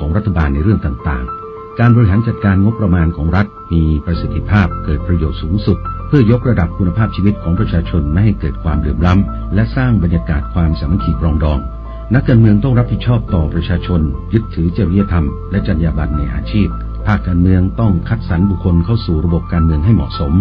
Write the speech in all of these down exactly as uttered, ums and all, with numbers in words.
ของรัฐบาลในเรื่องต่างๆ การบริหารจัดการงบประมาณของรัฐมีประสิทธิภาพ เกิดประโยชน์สูงสุด เพื่อยกระดับคุณภาพชีวิตของประชาชนไม่ให้เกิดความเหลื่อมล้ำ และสร้างบรรยากาศความสามัคคีปรองดอง นักการเมืองต้องรับผิดชอบต่อประชาชน ยึดถือจริยธรรมและจรรยาบรรณในอาชีพ ภาคการเมืองต้องคัดสรรบุคคลเข้าสู่ระบบการเมืองให้เหมาะสม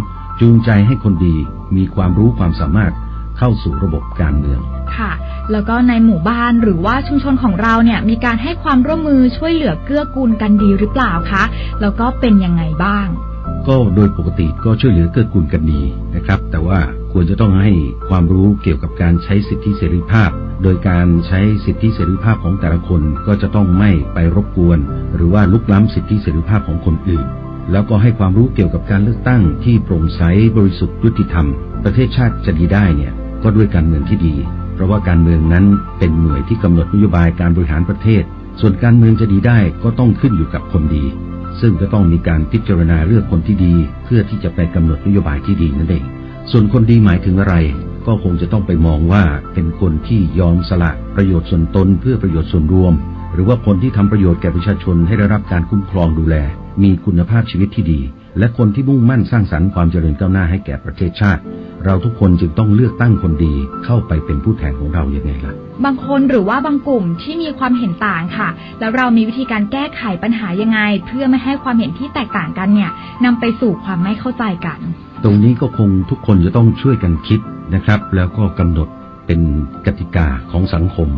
จูงใจให้คนดี มีความรู้ความสามารถเข้าสู่ระบบการเมือง ค่ะ แล้วก็ในหมู่บ้านหรือว่าชุมชนของเราเนี่ย มีการให้ความร่วมมือช่วยเหลือเกื้อกูลกันดีหรือเปล่าคะ แล้วก็เป็นยังไงบ้าง ก็โดยปกติก็ช่วยเหลือเกื้อกูลกันดีนะครับ แต่ว่าควรจะต้องให้ความรู้เกี่ยวกับการใช้สิทธิเสรีภาพ โดยการใช้สิทธิเสรีภาพของแต่ละคนก็จะต้องไม่ไปรบกวน หรือว่ารุกล้ำสิทธิเสรีภาพของคนอื่น แล้วก็ให้ความรู้เกี่ยวกับการเลือกตั้งที่โปร่งใส บริสุทธิ์ ยุติธรรม ประเทศชาติจะดีได้เนี่ย ก็ด้วยการเมืองที่ดี เพราะว่าการเมืองนั้นเป็นหน่วยที่กำหนดนโยบายการบริหารประเทศ ส่วนการเมืองจะดีได้ก็ต้องขึ้นอยู่กับคนดี ซึ่งก็ต้องมีการพิจารณาเลือกคนที่ดี เพื่อที่จะไปกำหนดนโยบายที่ดีนั่นเอง ส่วนคนดีหมายถึงอะไร ก็คงจะต้องไปมองว่าเป็นคนที่ยอมสละประโยชน์ส่วนตนเพื่อประโยชน์ส่วนรวม หรือว่าคนที่ทำประโยชน์แก่ประชาชนให้ได้รับการคุ้มครองดูแล มีคุณภาพชีวิตที่ดี และคนที่มุ่งมั่นสร้างสรรค์ความเจริญก้าวหน้าให้แก่ประเทศชาติ เราทุกคนจึงต้องเลือกตั้งคนดีเข้าไปเป็นผู้แทนของเรายังไงล่ะ บางคนหรือว่าบางกลุ่มที่มีความเห็นต่างค่ะ แล้วเรามีวิธีการแก้ไขปัญหายังไง เพื่อไม่ให้ความเห็นที่แตกต่างกันเนี่ย นำไปสู่ความไม่เข้าใจกัน ตรงนี้ก็คงทุกคนจะต้องช่วยกันคิดนะครับ แล้วก็กำหนดเป็นกติกาของสังคม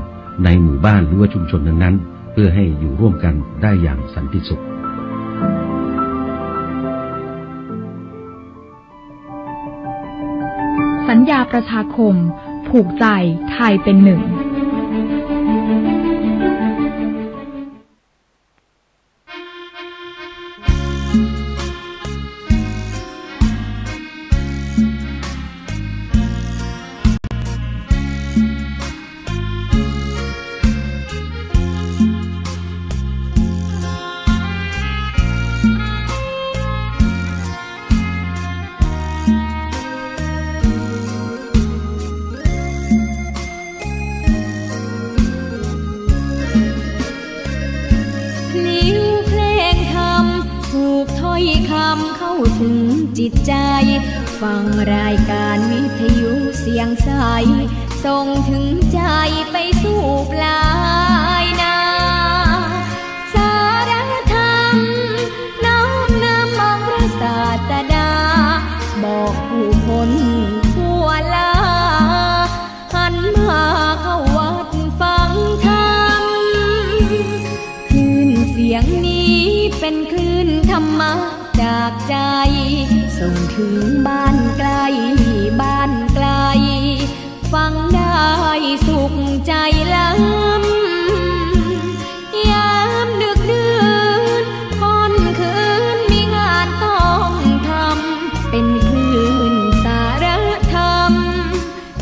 ในหมู่บ้านหรือว่าชุมชนนั้นๆ เพื่อให้อยู่ร่วมกันได้อย่างสันติสุข สัญญาประชาคม ผูกใจไทยเป็นหนึ่ง พลิ้วเพลงธรรม ผูกถ้อยคำเข้าถึงจิตใจ ฟังรายการวิทยุเสียงใส ส่งถึงใจไปสู่ปลายนา สารธรรม น้อมนำองค์พระศาสดา บอกผู้คนทั่วลา หันมาเข้าวัดฟังธรรม คลื่นเสียงนี้เป็นคลื่นธรรมะจากใจ ส่งถึงบ้านไกลบ้านไกล ฟังได้สุขใจล้ำ ยามดึกดื่นค่ำคืนมีงานต้องทำ เป็นคลื่นสารธรรม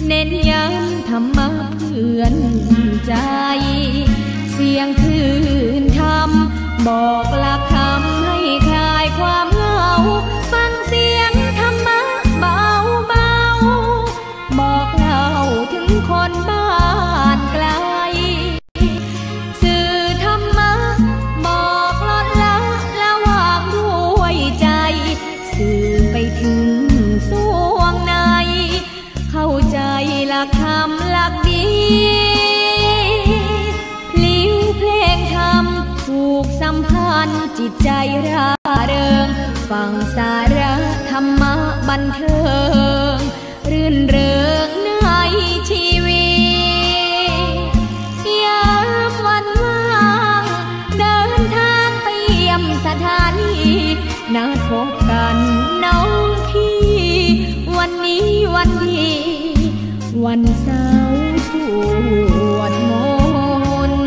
เน้นย้ำธรรมะเพื่อนใจ เสียงคลื่นธรรม บอกหลักธรรมให้คลายความเหงา ฟังเสียงธรรมะเบาๆ บอกเล่าถึงคนบ้านไกล สื่อธรรมะบอกลดละละวางด้วยใจ สื่อไปถึงสวงใน เข้าใจหลักธรรมหลักดี พลิ้วเพลงธรรมผูกสัมพันธ์จิตใจร่าเริง ฟังสาระธรรมะบันเทิง รื่นเริงในชีวิต ยามวันว่างเดินทางไปเยี่ยมสถานี นัดพบกันน้องพี่ วันนี้วันดี วันเสาร์สวดมนต์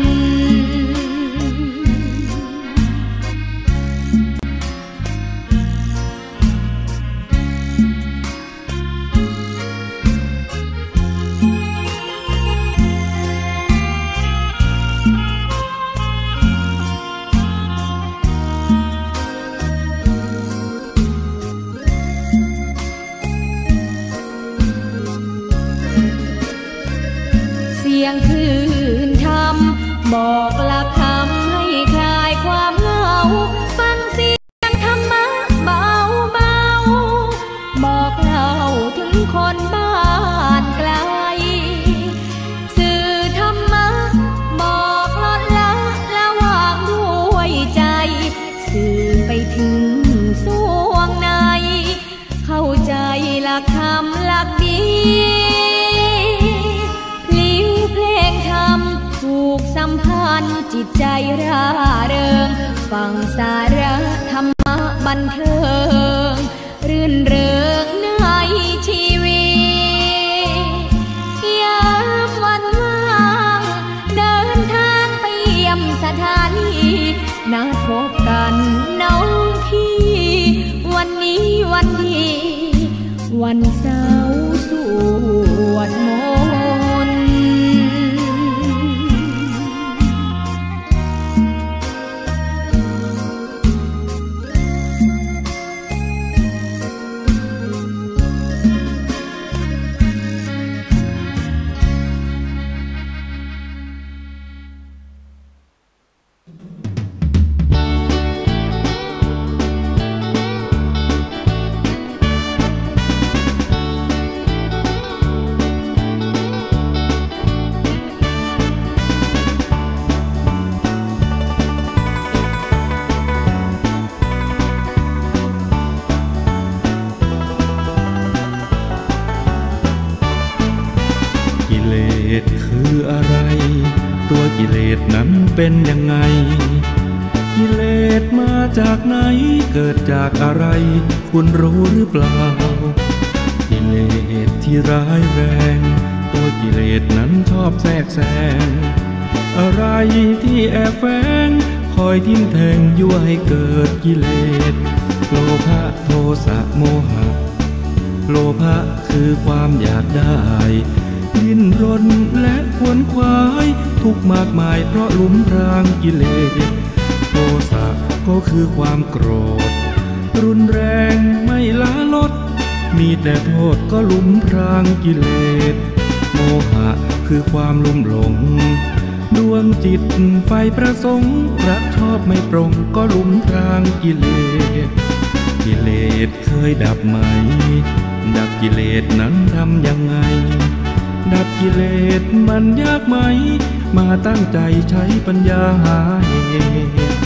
เสียงคลื่นธรรม บอกหลักธรรมให้คลาย จิตใจร่าเริง ฟังสาระธรรมะบันเทิง รื่นเริงในชีวิต ยามวันว่าง เดินทางไปเยี่ยมสถานี นัดพบกันน้องพี่ วันนี้วันดี วันเสาร์สวดมนต์ กิเลสคืออะไร ตัวกิเลสนั้นเป็นยังไง กิเลสมาจากไหน เกิดจากอะไร คุณรู้หรือเปล่า กิเลสที่ร้ายแรง ตัวกิเลสนั้นชอบแทรกแซง อะไรที่แอบแฝง คอยทิ่มแทง ยั่วให้เกิดกิเลส โลภะ โทสะ โมหะ โลภะคือความอยากได้ ดิ้นรนและขวนขวาย ทุกข์มากมายเพราะหลุมพรางกิเลส โทสะก็คือความโกรธ รุนแรงไม่ละลด มีแต่โทษก็หลุมพรางกิเลส โมหะคือความลุ่มหลง ดวงจิตใฝ่ประสงค์ รักชอบไม่ปรง ก็หลุมพรางกิเลส กิเลสเคยดับไหม ดับกิเลสนั้นทำยังไง ดับกิเลสมันยากไหม มาตั้งใจใช้ปัญญาหาเหตุ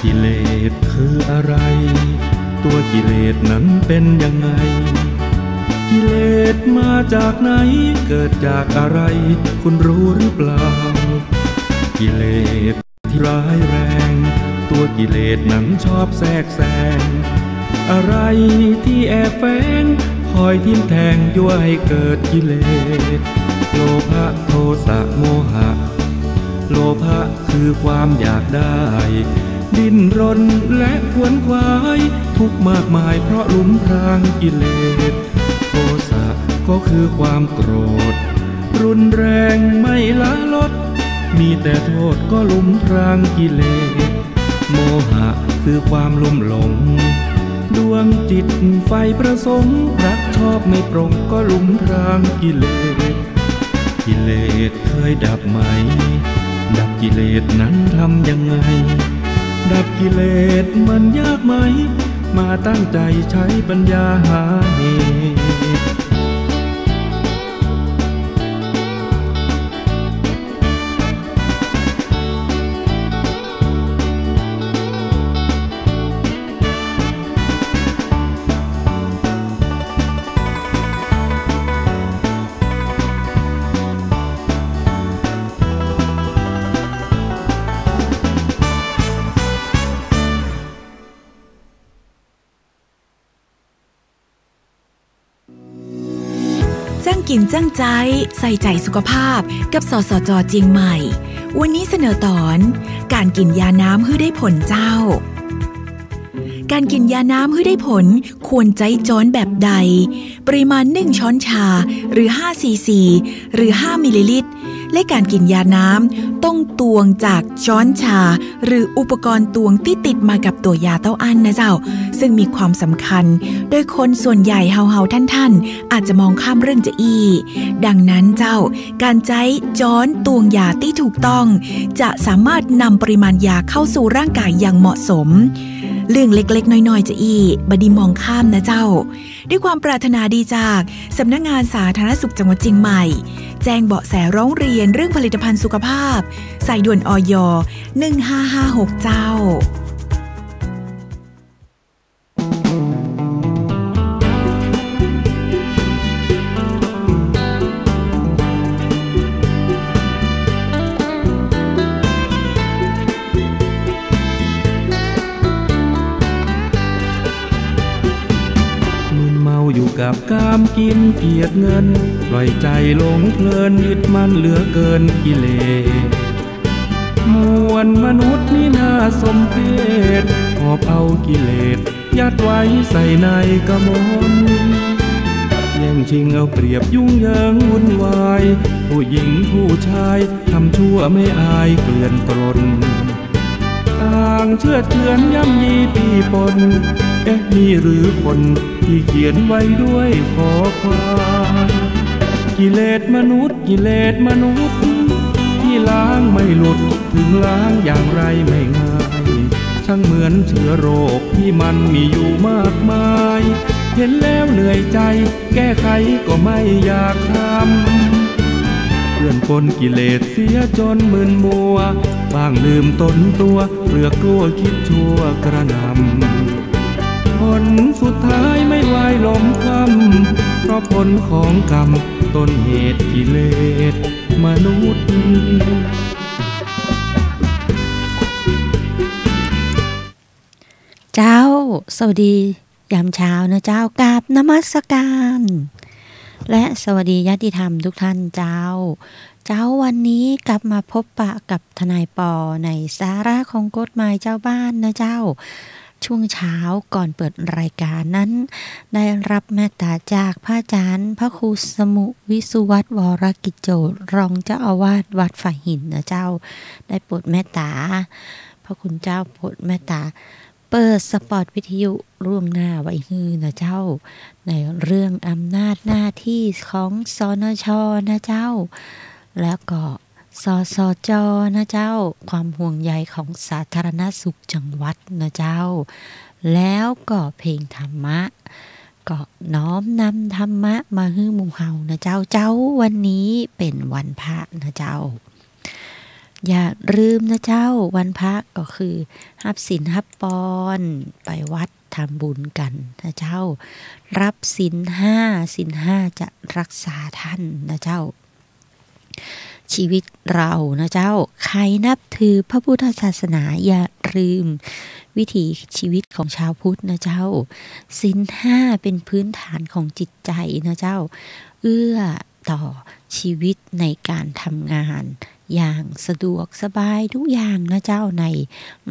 กิเลสคืออะไร ตัวกิเลสนั้นเป็นยังไง กิเลสมาจากไหน เกิดจากอะไร คุณรู้หรือเปล่า กิเลสที่ร้ายแรง ตัวกิเลสนั้นชอบแทรกแซง อะไรที่แอบแฝง คอยทิ่มแทง ยั่วให้เกิดกิเลส โลภะ โทสะ โมหะ โลภะคือความอยากได้ ดิ้นรนและขวนขวาย ทุกข์มากมายเพราะหลุมพรางกิเลส โทสะก็คือความโกรธ รุนแรงไม่ละลด มีแต่โทษก็หลุมพรางกิเลส โมหะคือความลุ่มหลง ดวงจิตใฝ่ประสงค์ รักชอบไม่ปรง ก็หลุมพรางกิเลส กิเลสเคยดับไหม ดับกิเลสนั้นทำยังไง ดับกิเลสมันยากไหม มาตั้งใจใช้ปัญญาหาเหตุ จั้งกิ๋นจั้งใจ๊ ใส่ใจ๋สุขภาพ กับ สสจ เจียงใหม่ วันนี้เสนอต๋อน ก๋านกิ๋นยาน้ำหื้อได้ผลเจ้า ก๋านกิ๋นยาน้ำหื้อได้ผล ควรใจ๊จ๊อนแบบใด ปริมาณนึ่งช้อนชา หรือห้าซีซี หรือห้ามิลลิลิตร และก๋านกิ๋นยาน้ำต้องตวงจากช้อนชา หรืออุปกรณ์ตวงตี้ติดมากับตั๋วยาเต้าอั้นนะเจ้า ซึ่งมีความสำคัญ โดยคนส่วนใหญ่เฮาๆ ท่านๆ อาจจะมองข้ามเรื่องจะอี้ ดังนั้นเจ้า ก๋านใจ๊จ๊อนตวงยาตี้ถูกต้อง จะสามารถนำปริมาณยาเข้าสู่ร่างก๋ายอย่างเหมาะสม เรื่องเล็กๆ น้อยๆ จะอี้ บ่ดีมองข้ามนะเจ้า ด้วยความปรารถนาดีจากสำนักงานสาธารณสุขจังหวัดเชียงใหม่ แจ้งเบาะแสร้องเรียนเรื่องผลิตภัณฑ์สุขภาพ สายด่วน อย. หนึ่งห้าห้าหก เจ้า มึนเมาอยู่กับกามกินเกียรติเงิน ปล่อยใจ๋หลงเพลินยึดมั่นเหลือเกินกิเลส มวลมนุษย์นี่น่าสมเพช หอบเอากิเลสยัดไว้ใส่ในกมล แย่งชิงเอาเปรียบยุ่งเหยิงวุ่นวาย ผู้หญิงผู้ชายทำชั่วไม่อายเกลื่อนกลน ต่างเชื่อดเฉือนย่ำยีตีปน เอ๊ะ นี่หรือคนที่เขียนไว้ด้วยคอควาย กิเลสมนุษย์ กิเลสมนุษย์ ที่ล้างไม่หลุด ถึงล้างอย่างไรไม่ง่าย ช่างเหมือนเชื้อโรคที่มันมีอยู่มากมาย เห็นแล้วเหนื่อยใจ แก้ไขก็ไม่อยากทำ เปื้อนปนกิเลสเสียจนมึนมัว บ้างลืมตนตัว เปลือกกลัวคิดชั่วกระหน่ำ ผลสุดท้ายไม่วายล้มคว่ำ เพราะผลของกรรม ต้นเหตุกิเลสมนุษย์ เจ้า สวัสดียามเช้านะเจ้า กราบนมัสการ และสวัสดีญาติธรรมทุกท่านเจ้า เจ้า วันนี้กลับมาพบปะกับทนายปอในสาระของกฎหมายเจ้าบ้านนะเจ้า ช่วงเช้าก่อนเปิดรายการนั้น ได้รับเมตตาจากพระอาจารย์พระครูสมุวิสุวัฒน์ วรกิจโจ รองเจ้าอาวาสวัดฝายหินนะเจ้า ได้โปรดเมตตา พระคุณเจ้าโปรดเมตตา เปิดสปอตวิทยุล่วงหน้าไว้หื้อนะเจ้า ในเรื่องอำนาจหน้าที่ของ สนช นะเจ้า แล้วก็ สสจ นะเจ้า ความห่วงใยของสาธารณสุขจังหวัดนะเจ้า แล้วก็เพลงธรรมะ ก็น้อมนำธรรมะมาหื้อหมู่เฮานะเจ้า เจ้า วันนี้เป๋นวันพระนะเจ้า อย่าลืมนะเจ้า วันพระก็คือฮับศีลฮับปอน ไปวัดทำบุญกั๋นนะเจ้า รับศีลห้า ศีลห้าจะรักษาท่านนะเจ้า ชีวิตเรานะเจ้า ใครนับถือพระพุทธศาสนา อย่าลืมวิถีชีวิตของชาวพุทธนะเจ้า ศีลห้าเป๋นพื้นฐานของจิตใจนะเจ้า เอื้อ ต่อชีวิตในการทำงานอย่างสะดวกสบายทุกอย่างนะเจ้า ใน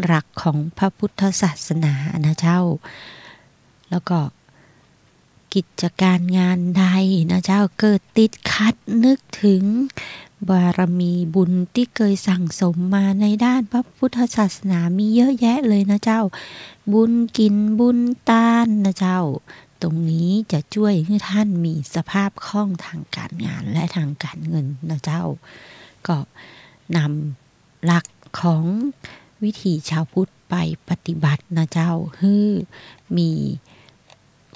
หลักของพระพุทธศาสนานะเจ้า แล้วก็กิจการงานใดนะเจ้า เกิดติดขัดนึกถึงบารมีบุญตี้เกยสั่งสมมาในด้านพระพุทธศาสนามีเยอะแยะเลยนะเจ้า บุญกิ๋นบุญตานนะเจ้า ตรงนี้จะจ้วยหื้อท่านมีสภาพคล่องทางการงานและทางการเงินนะเจ้า ก็นำหลักของวิถีชาวพุทธไปปฏิบัตินะเจ้า หื้อมี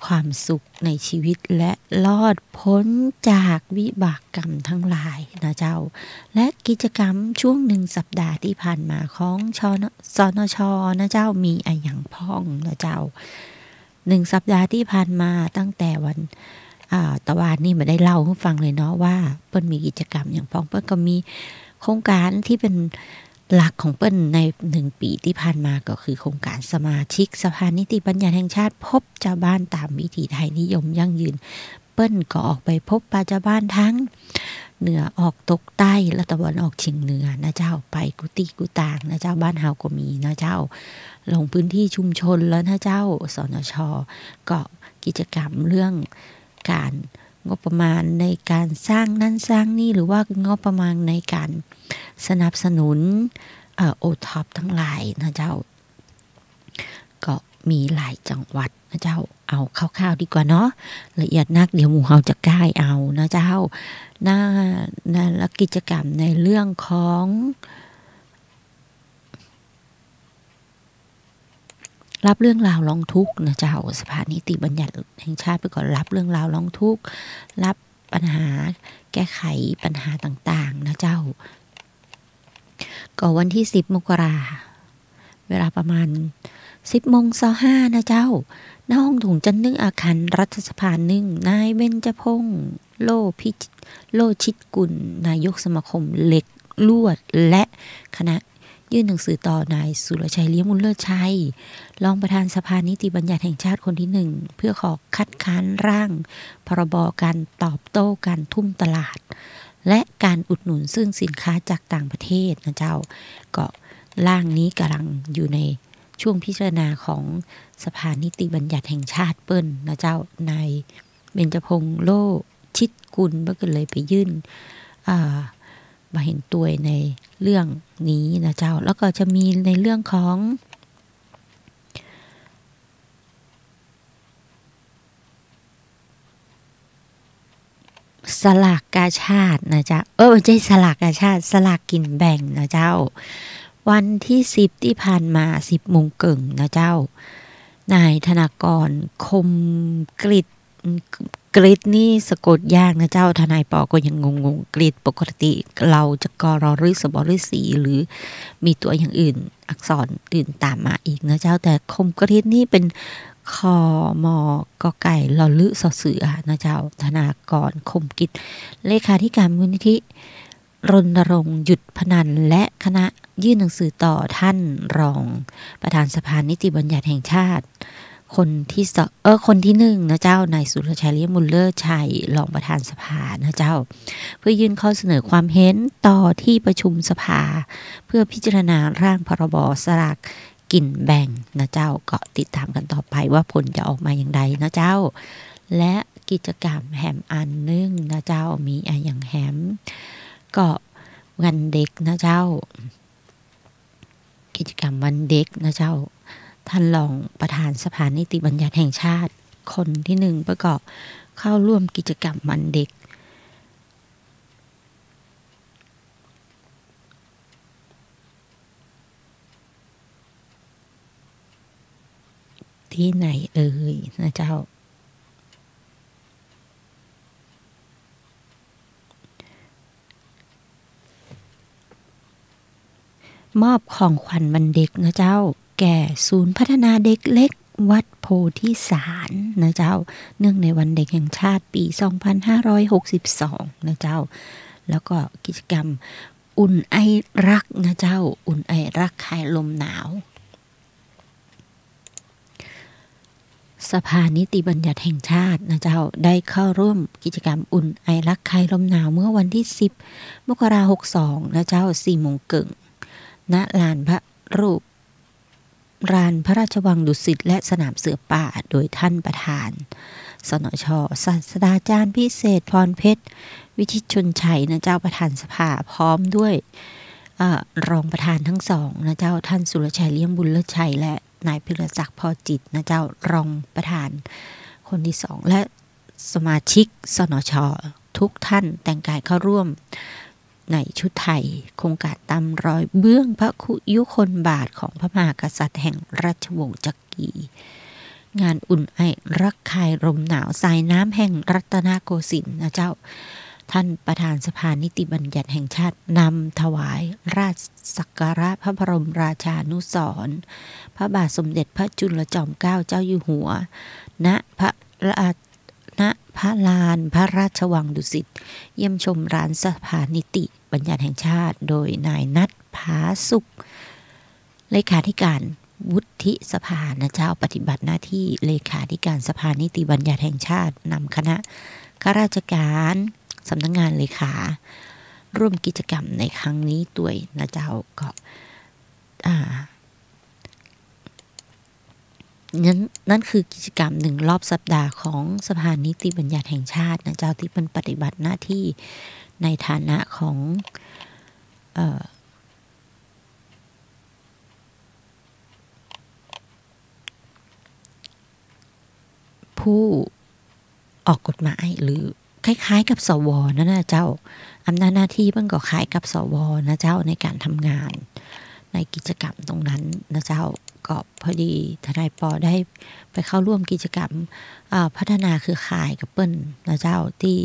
ความสุขในชีวิตและรอดพ้นจากวิบากกรรมทั้งหลายนะเจ้า และกิจกรรมช่วงหนึ่งสัปดาห์ตี้ผ่านมาของ ชน- สนช นะเจ้า มีอะหยังพ่องนะเจ้า หนึ่งสัปดาห์ตี้ผ่านมาตั้งแต่วัน อ่า ตะวานนี่บ่ได้เล่าหื้อฟังเลยเนาะว่าเปิ้นมีกิจกรรมหยังพ่อง เปิ้นก็มีโครงก๋านตี้เป๋นหลักของเปิ้นในหนึ่งปี๋ตี้ผ่านมาก็คือโครงก๋านสมาชิกสภานิติบัญญัติแห่งชาติพบจาวบ้านต๋ามวิถีไทยนิยมยั่งยืน เปิ้นก็ออกไปพบปะจาวบ้านตังเหนือออกตกใต้และตะวันออกเฉียงเหนือนะเจ้า ไปกู้ตี้กู้ตางนะเจ้า บ้านเฮาก็มีนะเจ้า ลงพื้นที่ชุมชนแล้วนะเจ้า สนช ก็กิจกรรมเรื่องก๋านงบประมาณในก๋านสร้างนั่นสร้างนี่ หรือว่างบประมาณในก๋านสนับสนุน เอ่อ โอท็อปตังหลายนะเจ้า ก็มีหลายจังหวัดนะเจ้า เอาคร่าวๆ ดีกว่าเนาะ ละเอียดนักเดี๋ยวหมู่เฮาจะก้ายเอานะเจ้า นะ นะ และกิจกรรมในเรื่องของ รับเรื่องราวร้องทุกข์นะเจ้า สภานิติบัญญัติแห่งชาติเปิ้นก็รับเรื่องราวร้องทุกข์ รับปัญหา แก้ไขปัญหาต่างๆ นะเจ้า ก็วันตี้สิบมกรา เวลาประมาณสิบโมงซาวห้านะเจ้า ณ ห้องโถงจั๊นนึ่ง อาคารรัฐสภานึ่ง นายเบญจพงษ์ โลพิจ- โลชิตกุล นายกสมาคมเหล็กลวด และคณะ ยื่นหนังสือต่อนายสุรชัย เลี้ยงบุญเลิศชัย รองประธานสภานิติบัญญัติแห่งชาติคนที่หนึ่ง เพื่อขอคัดค้านร่าง พรบ การตอบโต้การทุ่มตลาด และการอุดหนุนซึ่งสินค้าจากต่างประเทศนะเจ้า ก็ร่างนี้ก่ำลังอยู่ในช่วงพิจารณาของสภานิติบัญญัติแห่งชาติเปิ้นนะเจ้า นายเบญจพงษ์ โลชิตกุล เปิ้นก็เลยไปยื่น อ่า บ่เห็นตวยในเรื่องนี้นะเจ้า แล้วก็จะมีในเรื่องของ สลากกาชาดนะเจ้า เออ บ่ใจ้สลากกาชาด สลากกิ๋นแบ่งนะเจ้า วันตี้สิบตี้ผ่านมา สิบโมงเกิ่งนะเจ้า นายธนากร คมกฤษ กฤษนี่สะกดยากนะเจ้า ทนายปอก็ยังงงๆ กฤษ ปกติเราจะ ก รอ ฤ สะ บอ ฤๅษี หรือมีตั๋วอย่างอื่น อักษรอื่นตามมาอีกนะเจ้า แต่คมกฤษนี่เป๋น ค ม ก ไก่ ลอ ลึ สอ เสือ นะเจ้า ธนากร คมกฤษ เลขาธิการมูลนิธิ รณรงค์หยุดพนัน และคณะ ยื่นหนังสือต่อท่านรองประธานสภานิติบัญญัติแห่งชาติ คนที่สอง เออ คนที่หนึ่งนะเจ้า นายสุรชัย เลี้ยงบุญเลิศชัย รองประธานสภานะเจ้า เพื่อยื่นข้อเสนอความเห็นต่อที่ประชุมสภา เพื่อพิจารณาร่างพรบสลากกิ๋นแบ่งนะเจ้า ก็ติดตามกั๋นต่อไปว่าผลจะออกมาอย่างใดนะเจ้า และกิจกรรมแหมอันนึ่งนะเจ้า มีอะหยังแหม ก็วันเด็กนะเจ้า กิจกรรมวันเด็กนะเจ้า ท่านรองประธานสภานิติบัญญัติแห่งชาติ คนที่หนึ่งเปิ้นก็เข้าร่วมกิจกรรมวันเด็ก ตี้ไหนเอ่ยนะเจ้า มอบของขวัญวันเด็กนะเจ้า แก่ศูนย์พัฒนาเด็กเล็กวัดโพธิสารนะเจ้า เนื่องในวันเด็กแห่งชาติปี๋สองพันห้าร้อยหกสิบสองนะเจ้า แล้วก็กิจกรรมอุ่นไอรักนะเจ้า อุ่นไอรักคลายลมหนาว สภานิติบัญญัติแห่งชาตินะเจ้า ได้เข้าร่วมกิจกรรมอุ่นไอรักคลายลมหนาวเมื่อวันที่สิบมกราหกสองนะเจ้า สี่โมงเกิ่ง ณ ลานพระรูป ลานพระราชวังดุสิต และสนามเสือป่า โดยท่านประธาน สนช ศาสตราจารย์พิเศษ พรเพชร วิชิตชลชัยนะเจ้า ประธานสภา พร้อมด้วย เอ่อ รองประธานทั้งสองนะเจ้า ท่านสุรชัย เลี้ยงบุญเลิศชัย และนายพิรศักดิ์ พอจิตนะเจ้า รองประธานคนที่สอง และสมาชิก สนช ทุกท่านแต่งกายเข้าร่วมในชุดไทย โครงการตามรอยเบื้องพระยุคลบาทของพระมหากษัตริย์แห่งราชวงศ์จักรี งานอุ่นไอรักคลายลมหนาวสายน้ำแห่งรัตนโกสินทร์นะเจ้า ท่านประธานสภานิติบัญญัติแห่งชาตินำถวายราชสักการะพระบรมราชานุสรณ์ พระบาทสมเด็จพระจุลจอมเกล้าเจ้าอยู่หัว ณ พระรา- ณ พระลานพระราชวังดุสิต เยี่ยมชมลานสภานิติบัญญัติแห่งชาติ โดยนายนัท ผาสุก เลขาธิการวุฒิสภานะเจ้า ปฏิบัติหน้าที่เลขาธิการสภานิติบัญญัติแห่งชาติ นำคณะข้าราชการสำนักงานเลขา ร่วมกิจกรรมในครั้งนี้ตวยนะเจ้า ก็ อ่า นั้น นั่นคือกิจกรรมหนึ่งรอบสัปดาห์ของสภานิติบัญญัติแห่งชาตินะเจ้า ตี้เปิ้นปฏิบัติหน้าที่ในฐานะของ เอ่อ ผู้ออกกฎหมายหรือคล้ายๆ กับ สว นั่นนะเจ้า อำนาจหน้าที่เปิ้นก็คล้ายกับ สว นะเจ้า ในการทำงาน ใน ในกิจกรรมตรงนั้นนะเจ้า ก็พอดีทนายปอได้ไปเข้าร่วมกิจกรรม อ่า พัฒนาเครือข่ายกับเปิ้นนะเจ้า ตี้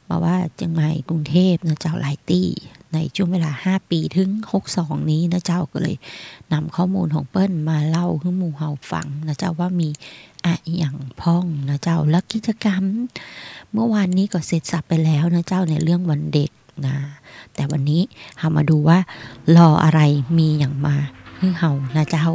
บ่าว่าเจียงใหม่ กรุงเทพฯนะเจ้า หลายตี้ ในช่วงเวลาห้าปีเถิงหกสองนี้นะเจ้า ก็เลยนำข้อมูลของเปิ้นมาเล่าหื้อหมู่เฮาฟังนะเจ้า ว่ามีอะหยังพ่องนะเจ้า และกิจกรรมเมื่อวานนี้ก็เสร็จสรรพไปแล้วนะเจ้า ในเรื่องวันเด็ก นะ แต่วันนี้เฮามาดูว่ารออะไรมีหยังมาหื้อเฮานะเจ้า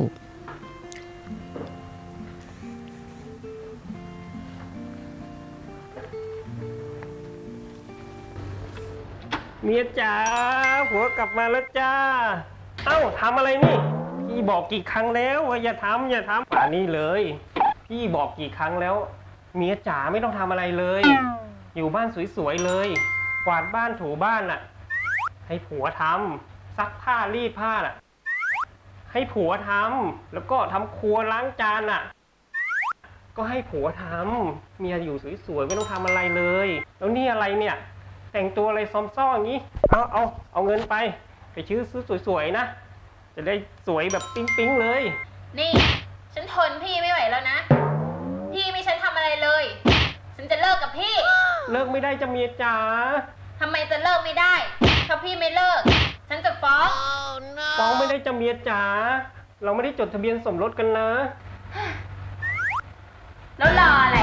เมียจ๋า ผัวกลับมาแล้วจ้า เอ้า ทำอะไรนี่ พี่บอกกี่ครั้งแล้วว่าอย่าทำ อย่าทำ มานี่เลย พี่บอกกี่ครั้งแล้ว เมียจ๋าไม่ต้องทำอะไรเลย อยู่บ้านสวยๆ เลย กวาดบ้านถูบ้านน่ะ ให้ผัวทำ ซักผ้ารีดผ้าน่ะ ให้ผัวทำ แล้วก็ทำครัวล้างจานน่ะ ก็ให้ผัวทำ เมียอยู่สวยๆ ไม่ต้องทำอะไรเลย แล้วนี่อะไรเนี่ย แต่งตัวอะไรซอมซ้ออย่างนี้ เอา เอา เอาเงินไป ไปซื้อชุดสวยๆ นะ จะได้สวยแบบปิ๊งๆ เลย นี่ ฉันทนพี่ไม่ไหวแล้วนะ พี่ไม่ให้ฉันทำอะไรเลย ฉันจะเลิกกับพี่ เลิกไม่ได้จ้ะเมียจ๋า ทำไมจะเลิกไม่ได้ ถ้าพี่ไม่เลิก ฉันจะฟ้อง ฟ้องไม่ได้จ้ะเมียจ๋า เราไม่ได้จดทะเบียนสมรสกันนะ แล้วรออะไร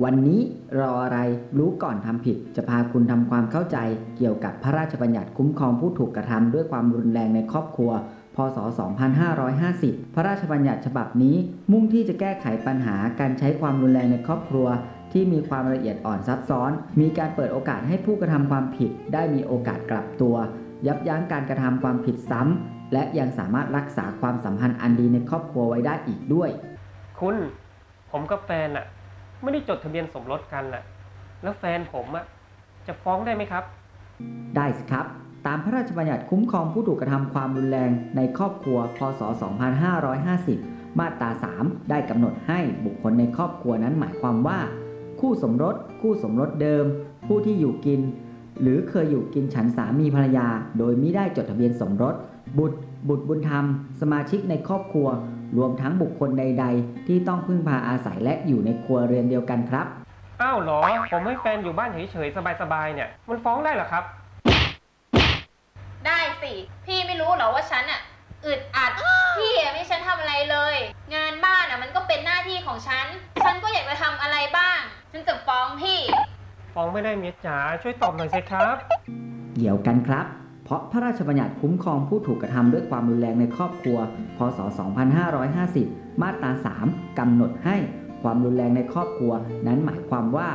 วันนี้รออะไร รู้ก่อนทำผิด จะพาคุณทำความเข้าใจเกี่ยวกับพระราชบัญญัติคุ้มครองผู้ถูกกระทำด้วยความรุนแรงในครอบครัว พ.ศ. สองพันห้าร้อยห้าสิบ พระราชบัญญัติฉบับนี้มุ่งที่จะแก้ไขปัญหาการใช้ความรุนแรงในครอบครัวที่มีความละเอียดอ่อนซับซ้อน มีการเปิดโอกาสให้ผู้กระทำความผิดได้มีโอกาสกลับตัว ยับยั้งการกระทำความผิดซ้ำ และยังสามารถรักษาความสัมพันธ์อันดีในครอบครัวไว้ได้อีกด้วย คุณ ผมกับแฟนน่ะ ไม่ได้จดทะเบียนสมรสกันน่ะ แล้วแฟนผมอะ จะฟ้องได้ไหมครับ ได้สิครับ ตามพระราชบัญญัติคุ้มครองผู้ถูกกระทำความรุนแรงในครอบครัว พ.ศ. สองพันห้าร้อยห้าสิบ มาตรา สาม ได้กำหนดให้บุคคลในครอบครัวนั้นหมายความว่า คู่สมรส คู่สมรสเดิม ผู้ที่อยู่กิน หรือเคยอยู่กินฉันสามีภรรยา โดยมิได้จดทะเบียนสมรส บุตร บุตรบุญธรรม สมาชิกในครอบครัว รวมทั้งบุคคลใดๆ ที่ต้องพึ่งพาอาศัยและอยู่ในครัวเรือนเดียวกันครับ อ้าวเหรอ ผมให้แฟนอยู่บ้านเฉยๆ สบายๆ เนี่ย มันฟ้องได้เหรอครับ ได้สิ พี่ไม่รู้เหรอว่าฉันอะอึดอัด พี่อะไม่ให้ฉันทำอะไรเลย งานบ้านอะมันก็เป็นหน้าที่ของฉัน ฉันก็อยากจะทำอะไรบ้าง ฉันจะฟ้องพี่ ฟ้องไม่ได้เมียจ๋า ช่วยตอบหน่อยสิครับ เดี๋ยวกันครับ เพราะพระราชบัญญัติคุ้มครองผู้ถูกกระทำด้วยความรุนแรงในครอบครัว พ.ศ. สองพันห้าร้อยห้าสิบ มาตรา สาม กำหนดให้ความรุนแรงในครอบครัวนั้นหมายความว่า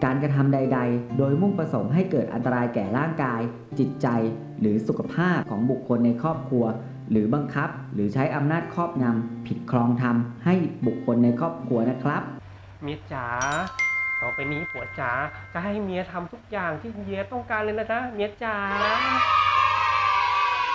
การกระทำใดๆ โดยมุ่งประสงค์ให้เกิดอันตรายแก่ร่างกาย จิตใจ หรือสุขภาพของบุคคลในครอบครัว หรือบังคับ หรือใช้อำนาจครอบงำ ผิดครองธรรมให้บุคคลในครอบครัวนะครับ เมียจ๋า ต่อไปนี้ผัวจ๋าจะให้เมียทำทุกอย่างที่เมียต้องการเลยนะจ๊ะ เมียจ๋า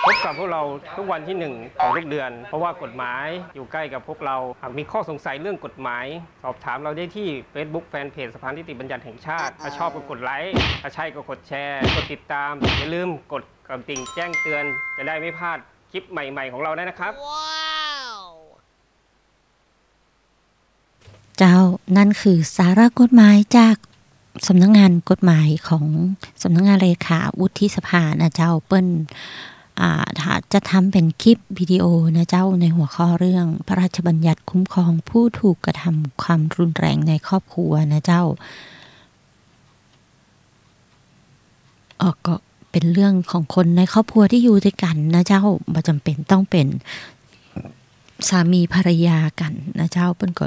พบกับพวกเราทุกวันที่หนึ่งของทุกเดือน เพราะว่ากฎหมายอยู่ใกล้กับพวกเรา หากมีข้อสงสัยเรื่องกฎหมาย สอบถามเราได้ที่ Facebook Fanpage สภานิติบัญญัติแห่งชาติ ถ้าชอบก็กดไลค์ ถ้าใช่ก็กดแชร์ กดติดตาม อย่าลืมกดกระดิ่งแจ้งเตือน จะได้ไม่พลาดคลิปใหม่ๆ ของเราได้นะครับ เจ้า นั่นคือสาระกฎหมายจากสำนักงานกฎหมายของสำนักงานเลขาวุฒิสภานะเจ้า เปิ้น อ่า ถ้าจะทำเป็นคลิปวิดีโอนะเจ้า ในหัวข้อเรื่องพระราชบัญญัติคุ้มครองผู้ถูกกระทำความรุนแรงในครอบครัวนะเจ้า อ๋อ ก็เป็นเรื่องของคนในครอบครัวที่อยู่ด้วยกันนะเจ้า บ่จำเป็นต้องเป็นสามีภรรยากันนะเจ้า เปิ้นก็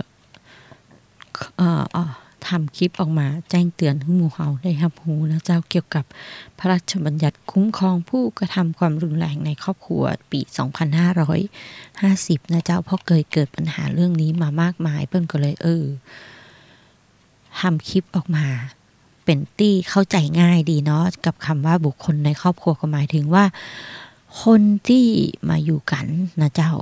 เอ่อ เอ่อ ทำคลิปออกมาแจ้งเตือนหื้อหมู่เฮาได้ฮับฮู้นะเจ้า เกี่ยวกับพระราชบัญญัติคุ้มครองผู้กระทำความรุนแรงในครอบครัวปีสองพันห้าร้อยห้าสิบนะเจ้า เพราะเคยเกิดปัญหาเรื่องนี้มามากมาย เปิ้นก็เลย เออ ทำคลิปออกมา เป็นตี้เข้าใจง่ายดีเนาะ กับคำว่าบุคคลในครอบครัวก็หมายถึงว่า คนตี้มาอยู่กันนะเจ้า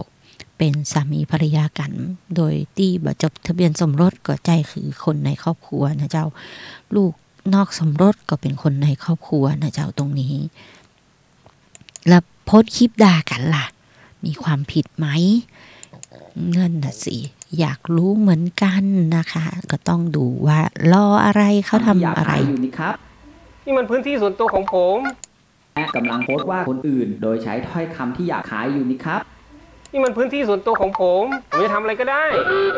เป็นสามีภรรยากัน โดยตี้บ่จดทะเบียนสมรสก็ใจ้คือคนในครอบครัวนะเจ้า ลูกนอกสมรสก็เป็นคนในครอบครัวนะเจ้า ตรงนี้ แล้วโพสต์คลิปด่ากั๋นล่ะ มีความผิดไหม นั่นน่ะสิ อยากรู้เหมือนกันนะคะ ก็ต้องดูว่ารออะไร เขาทำอะไร ทำที่หยาบคายอยู่นี่ครับ นี่มันพื้นที่ส่วนตัวของผม และกำลังโพสต์ว่าคนอื่น โดยใช้ถ้อยคำที่หยาบคายอยู่นี่ครับ นี่มันพื้นที่ส่วนตัวของผม ผมจะทำอะไรก็ได้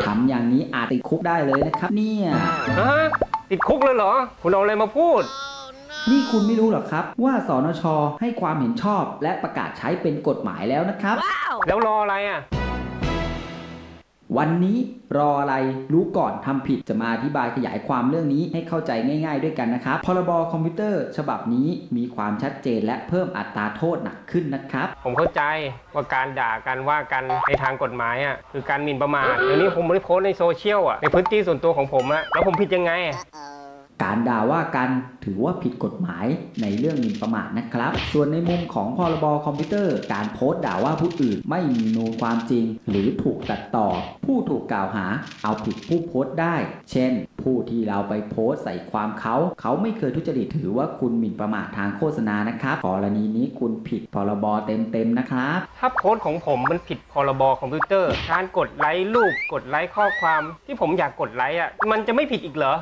ทำอย่างนี้อาจติดคุกได้เลยนะครับเนี่ย ฮะ ติดคุกเลยเหรอ คุณเอาอะไรมาพูด นี่คุณไม่รู้เหรอครับ ว่า สนช ให้ความเห็นชอบและประกาศใช้เป็นกฎหมายแล้วนะครับ แล้วรออะไรอะ วันนี้รออะไร รู้ก่อนทำผิด จะมาอธิบายขยายความเรื่องนี้ให้เข้าใจง่ายๆด้วยกันนะครับ พรบคอมพิวเตอร์ฉบับนี้มีความชัดเจนและเพิ่มอัตราโทษหนักขึ้นนะครับ ผมเข้าใจว่าการด่ากันว่ากันในทางกฎหมายอะ คือการหมิ่นประมาท เดี๋ยวนี้ผมไม่ได้โพสต์ในโซเชียลอะ ในพื้นที่ส่วนตัวของผมอะ แล้วผมผิดยังไง การด่าว่ากันถือว่าผิดกฎหมายในเรื่องหมิ่นประมาทนะครับ ส่วนในมุมของพรบคอมพิวเตอร์ การโพสต์ด่าว่าผู้อื่นไม่มีมูลความจริง หรือถูกตัดต่อ ผู้ถูกกล่าวหาเอาผิดผู้โพสต์ได้ เช่น ผู้ที่เราไปโพสต์ใส่ความเขา เขาไม่เคยทุจริต ถือว่าคุณหมิ่นประมาททางโฆษณานะครับ กรณีนี้คุณผิดพรบเต็มๆนะครับ ถ้าโพสต์ของผมมันผิดพรบคอมพิวเตอร์ การกดไลค์รูป กดไลค์ข้อความที่ผมอยากกดไลค์อะ มันจะไม่ผิดอีกเหรอ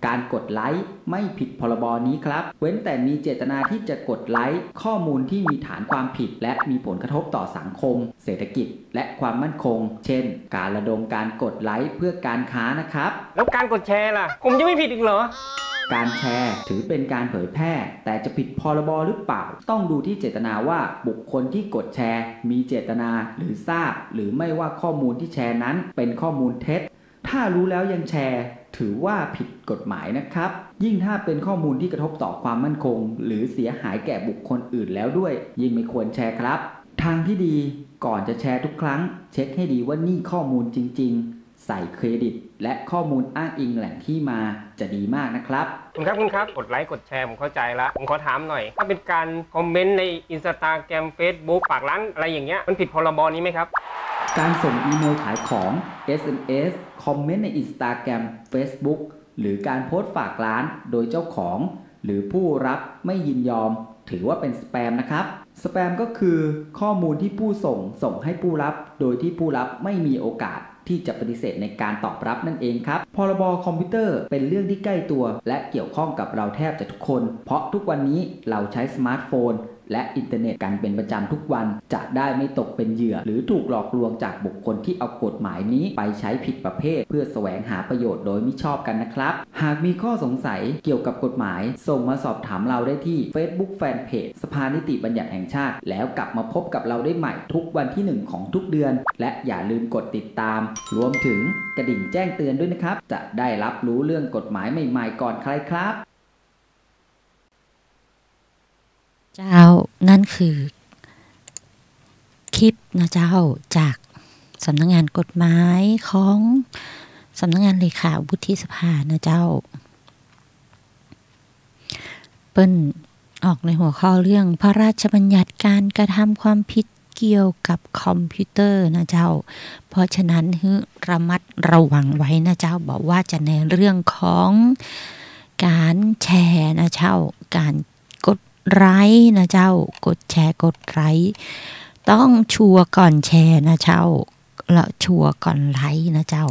การกดไลค์ไม่ผิดพรบนี้ครับ เว้นแต่มีเจตนาที่จะกดไลค์ข้อมูลที่มีฐานความผิด และมีผลกระทบต่อสังคม เศรษฐกิจ และความมั่นคง เช่น การระดมการกดไลค์เพื่อการค้านะครับ แล้วการกดแชร์ล่ะ ผมจะไม่ผิดอีกเหรอ การแชร์ถือเป็นการเผยแพร่ แต่จะผิดพรบหรือเปล่า ต้องดูที่เจตนาว่าบุคคลที่กดแชร์มีเจตนาหรือทราบ หรือไม่ว่าข้อมูลที่แชร์นั้นเป็นข้อมูลเท็จ ถ้ารู้แล้วยังแชร์ ถือว่าผิดกฎหมายนะครับ ยิ่งถ้าเป็นข้อมูลที่กระทบต่อความมั่นคง หรือเสียหายแก่บุคคลอื่นแล้วด้วย ยิ่งไม่ควรแชร์ครับ ทางที่ดี ก่อนจะแชร์ทุกครั้ง เช็คให้ดีว่านี่ข้อมูลจริงๆ ใส่เครดิต และข้อมูลอ้างอิงแหล่งที่มาจะดีมากนะครับ คุณครับ คุณครับ กดไลค์กดแชร์ผมเข้าใจละ ผมขอถามหน่อย ถ้าเป็นการคอมเมนต์ใน Instagram Facebook ฝากร้านอะไรอย่างเงี้ย มันผิดพรบนี้ไหมครับ การส่งอีเมลขายของ เอสเอ็มเอส คอมเมนต์ใน Instagram Facebook หรือการโพสต์ฝากร้านโดยเจ้าของหรือผู้รับไม่ยินยอม ถือว่าเป็นสแปมนะครับ สแปมก็คือข้อมูลที่ผู้ส่งส่งให้ผู้รับ โดยที่ผู้รับไม่มีโอกาสที่จะปฏิเสธในการตอบรับนั่นเองครับ พรบคอมพิวเตอร์เป็นเรื่องที่ใกล้ตัว และเกี่ยวข้องกับเราแทบจะทุกคน เพราะทุกวันนี้เราใช้สมาร์ทโฟน และอินเทอร์เน็ตกันเป็นประจำทุกวัน จะได้ไม่ตกเป็นเหยื่อ หรือถูกหลอกลวงจากบุคคลที่เอากฎหมายนี้ไปใช้ผิดประเภท เพื่อแสวงหาประโยชน์โดยมิชอบกันนะครับ หากมีข้อสงสัยเกี่ยวกับกฎหมาย ส่งมาสอบถามเราได้ที่ Facebook Fanpage สภานิติบัญญัติแห่งชาติ แล้วกลับมาพบกับเราได้ใหม่ทุกวันที่หนึ่งของทุกเดือน และอย่าลืมกดติดตาม รวมถึงกระดิ่งแจ้งเตือนด้วยนะครับ จะได้รับรู้เรื่องกฎหมายใหม่ๆก่อนใครครับ เจ้า นั่นคือคลิปนะเจ้า จากสำนักงานกฎหมายของสำนักงานเลขาวุฒิสภานะเจ้า เปิ้นออกในหัวข้อเรื่องพระราชบัญญัติการกระทำความผิดเกี่ยวกับคอมพิวเตอร์นะเจ้า เพราะฉะนั้นหื้อระมัดระวังไว้นะเจ้า บ่ว่าจะในเรื่องของการแชร์นะเจ้า การกดไลค์นะเจ้า กดแชร์กดไลค์ ต้องชัวร์ก่อนแชร์นะเจ้า และชัวร์ก่อนไลค์นะเจ้า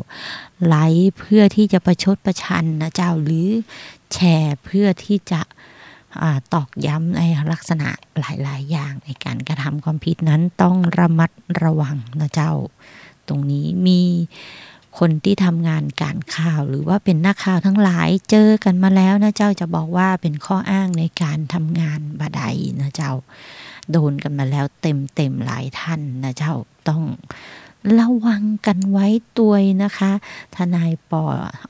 ไลค์เพื่อที่จะประชดประชันนะเจ้า หรือแชร์เพื่อที่จะ อ่า ตอกย้ำในลักษณะหลายๆอย่าง ในการกระทำความผิดนั้นต้องระมัดระวังนะเจ้า ตรงนี้มีคนที่ทำงานการข่าว หรือว่าเป็นนักข่าวทั้งหลายเจอกันมาแล้วนะเจ้า จะบอกว่าเป็นข้ออ้างในการทำงานบ่ได้นะเจ้า โดนกันมาแล้วเต็มๆหลายท่านนะเจ้า ต้องระวังกันไว้ตวยนะคะ ทนายปอ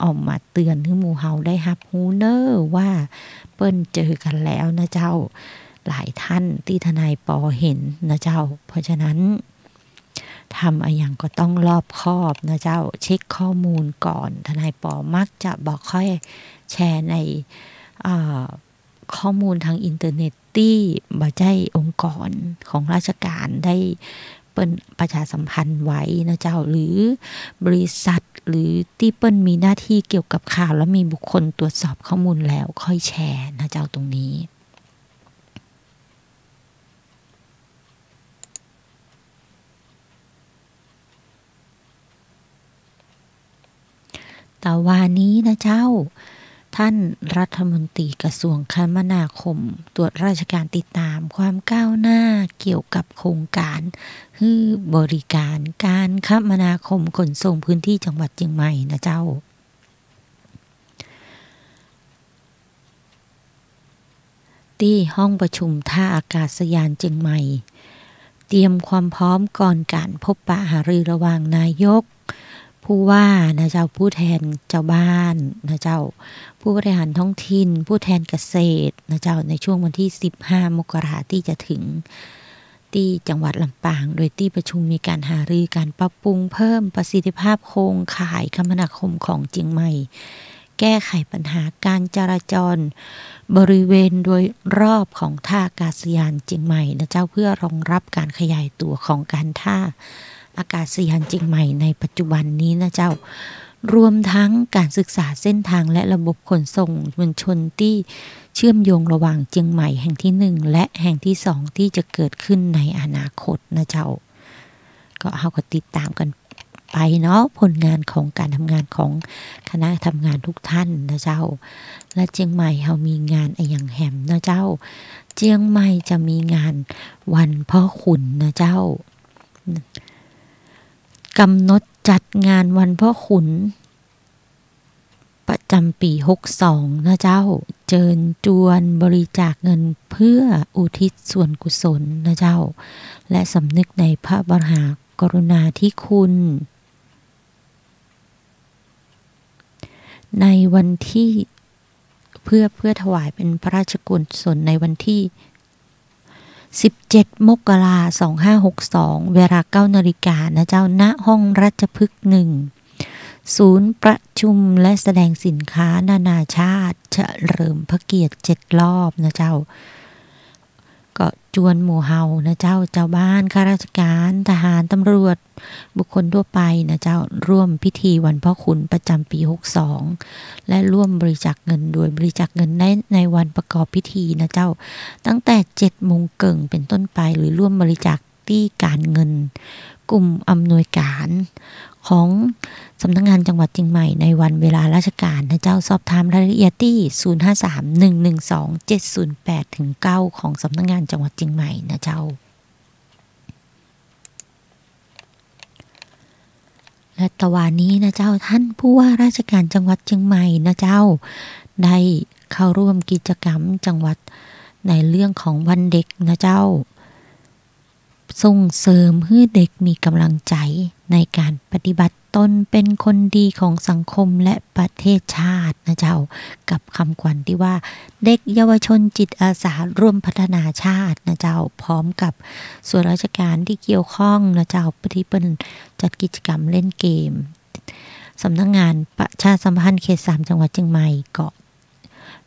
ออกมาเตือนหื้อหมู่เฮาได้ฮับฮู้เน้อว่าเปิ้นเจอกันแล้วนะเจ้า หลายท่านตี้ทนายปอเห็นนะเจ้า เพราะฉะนั้นทำอะหยังก็ต้องรอบคอบนะเจ้า เช็คข้อมูลก่อน ทนายปอมักจะบ่ค่อยแชร์ใน อ่า ข้อมูลทางอินเทอร์เน็ตตี้บ่ใจ้องค์กรของราชการได้เปิ้นประชาสัมพันธ์ไว้นะเจ้า หรือบริษัท หรือตี้เปิ้นมีหน้าที่เกี่ยวกับข่าว แล้วมีบุคคลตรวจสอบข้อมูลแล้วค่อยแชร์นะเจ้า ตรงนี้ วานี้นะเจ้า ท่านรัฐมนตรีกระทรวงคมนาคมตรวจราชการติดตามความก้าวหน้าเกี่ยวกับโครงการหื้อบริการการคมนาคมขนส่งพื้นที่จังหวัดเจียงใหม่นะเจ้า ตี้ห้องประชุมท่าอากาศยานเจียงใหม่ เตรียมความพร้อมก่อนการพบปะหารือระหว่างนายก ผู้ว่านะเจ้า ผู้แทนเจ้าบ้านนะเจ้า ผู้บริหารท้องถิ่น ผู้แทนเกษตรนะเจ้า ในช่วงวันที่สิบห้ามกราตี้จะถึง ตี้จังหวัดลำปาง โดยตี้ประชุมมีการหารือการปรับปรุงเพิ่มประสิทธิภาพโครงข่ายคมนาคมของเจียงใหม่ แก้ไขปัญหาการจราจรบริเวณโดยรอบของท่าอากาศยานเจียงใหม่นะเจ้า เพื่อรองรับการขยายตัวของการท่าอากาศยานเจียงใหม่ในปัจจุบันนี้นะเจ้า รวมทั้งการศึกษาเส้นทางและระบบขนส่งมวลชนตี้เชื่อมโยงระหว่างเจียงใหม่แห่งที่หนึ่งและแห่งที่สองตี้จะเกิดขึ้นในอนาคตนะเจ้า ก็เฮาก็ติดตามกันไปเนาะ ผลงานของการทำงานของคณะทำงานทุกท่านนะเจ้า และเจียงใหม่เฮามีงานอะหยังแหมนะเจ้า เจียงใหม่จะมีงานวันพ่อขุนนะเจ้า กำหนดจัดงานวันพ่อขุน ประจำปี๋หกสองนะเจ้า เจิญจวนบริจาคเงินเพื่ออุทิศส่วนกุศลนะเจ้า และสำนึกในพระมหากรุณาธิคุณ ในวันที่ เพื่อ เพื่อถวายเป็นพระราชกุศลในวันที่ สิบเจ็ดมกรา สองห้าหกสอง เวลาเก้านาฬิกานะเจ้า ณ ห้องราชพฤกษ์หนึ่ง ศูนย์ประชุมและแสดงสินค้านานาชาติ เฉลิมพระเกียรติเจ็ดรอบนะเจ้า ก็จวนหมู่เฮานะเจ้า เจ้าบ้าน ข้าราชการ ทหาร ตำรวจ บุคคลทั่วไปนะเจ้า ร่วมพิธีวันพ่อขุนประจำปี๋หกสอง และร่วมบริจาคเงิน โดยบริจาคเงินใน ในวันประกอบพิธีนะเจ้า ตั้งแต่เจ็ดโมงเกิ่งเป็นต้นไป หรือร่วมบริจาคตี้การเงินกลุ่มอำนวยการของสำนักงานจังหวัดเจียงใหม่ในวันเวลาราชการนะเจ้า สอบถามรายละเอียดตี้ ศูนย์ห้าสาม หนึ่งหนึ่งสอง เจ็ดศูนย์แปดถึงเก้า ของสำนักงานจังหวัดเจียงใหม่นะเจ้า และตะวานี้นะเจ้า ท่านผู้ว่าราชการจังหวัดเจียงใหม่นะเจ้า ได้เข้าร่วมกิจกรรมจังหวัดในเรื่องของวันเด็กนะเจ้า ส่งเสริมหื้อเด็กมีกำลังใจ๋ในการปฏิบัติตนเป็นคนดีของสังคมและประเทศชาตินะเจ้า กับคำขวัญตี้ว่า เด็กเยาวชนจิตอาสาร่วมพัฒนาชาตินะเจ้า พร้อมกับส่วนราชการตี้เกี่ยวข้องนะเจ้า ตี้เปิ้นจัดกิจกรรมเล่นเกม สำนักงานประชาสัมพันธ์เขตสามจังหวัดเจียงใหม่ก็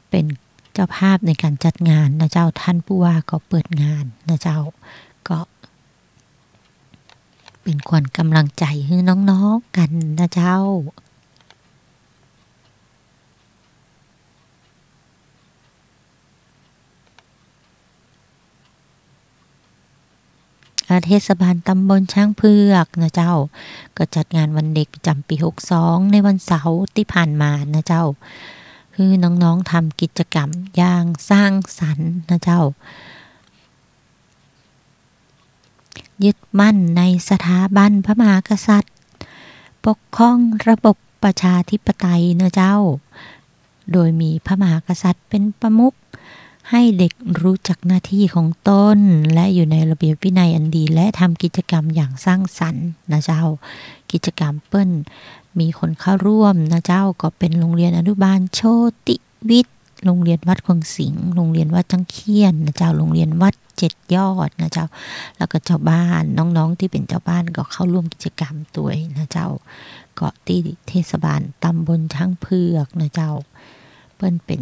เป๋นเจ้าภาพในการจัดงานนะเจ้า ท่านผู้ว่าก็เปิดงานนะเจ้า ก็เป๋นขวัญกำลังใจ๋หื้อน้องๆ กั๋นนะเจ้า อ่า เทศบาลตำบลช้างเผือกนะเจ้า ก็จัดงานวันเด็กประจำปี๋หกสอง ในวันเสาร์ตี้ผ่านมานะเจ้า หื้อน้องๆ ทำกิจกรรมอย่างสร้างสรรค์นะเจ้า ยึดมั่นในสถาบันพระมหากษัตริย์ ปกครองระบบประชาธิปไตยนะเจ้า โดยมีพระมหากษัตริย์เป๋นประมุข ให้เด็กรู้จักหน้าตี้ของตน และอยู่ในระเบียบวินัยอันดี และทำกิจกรรมอย่างสร้างสรรค์นะเจ้า กิจกรรมเปิ้นมีคนเข้าร่วมนะเจ้า ก็เป๋นโรงเรียนอนุบาลโชติวิทย์ โรงเรียนวัดขวางสิงห์ โรงเรียนวัดจั๊งเขี้ยนนะเจ้า โรงเรียนวัดเจ็ดยอดนะเจ้า แล้วก็เจ้าบ้าน น้องๆ ตี้เป๋นเจ้าบ้านก็เข้าร่วมกิจกรรมตวยนะเจ้า ก็ตี้เทศบาลตำบลช้างเผือกนะเจ้า เปิ้นเป๋น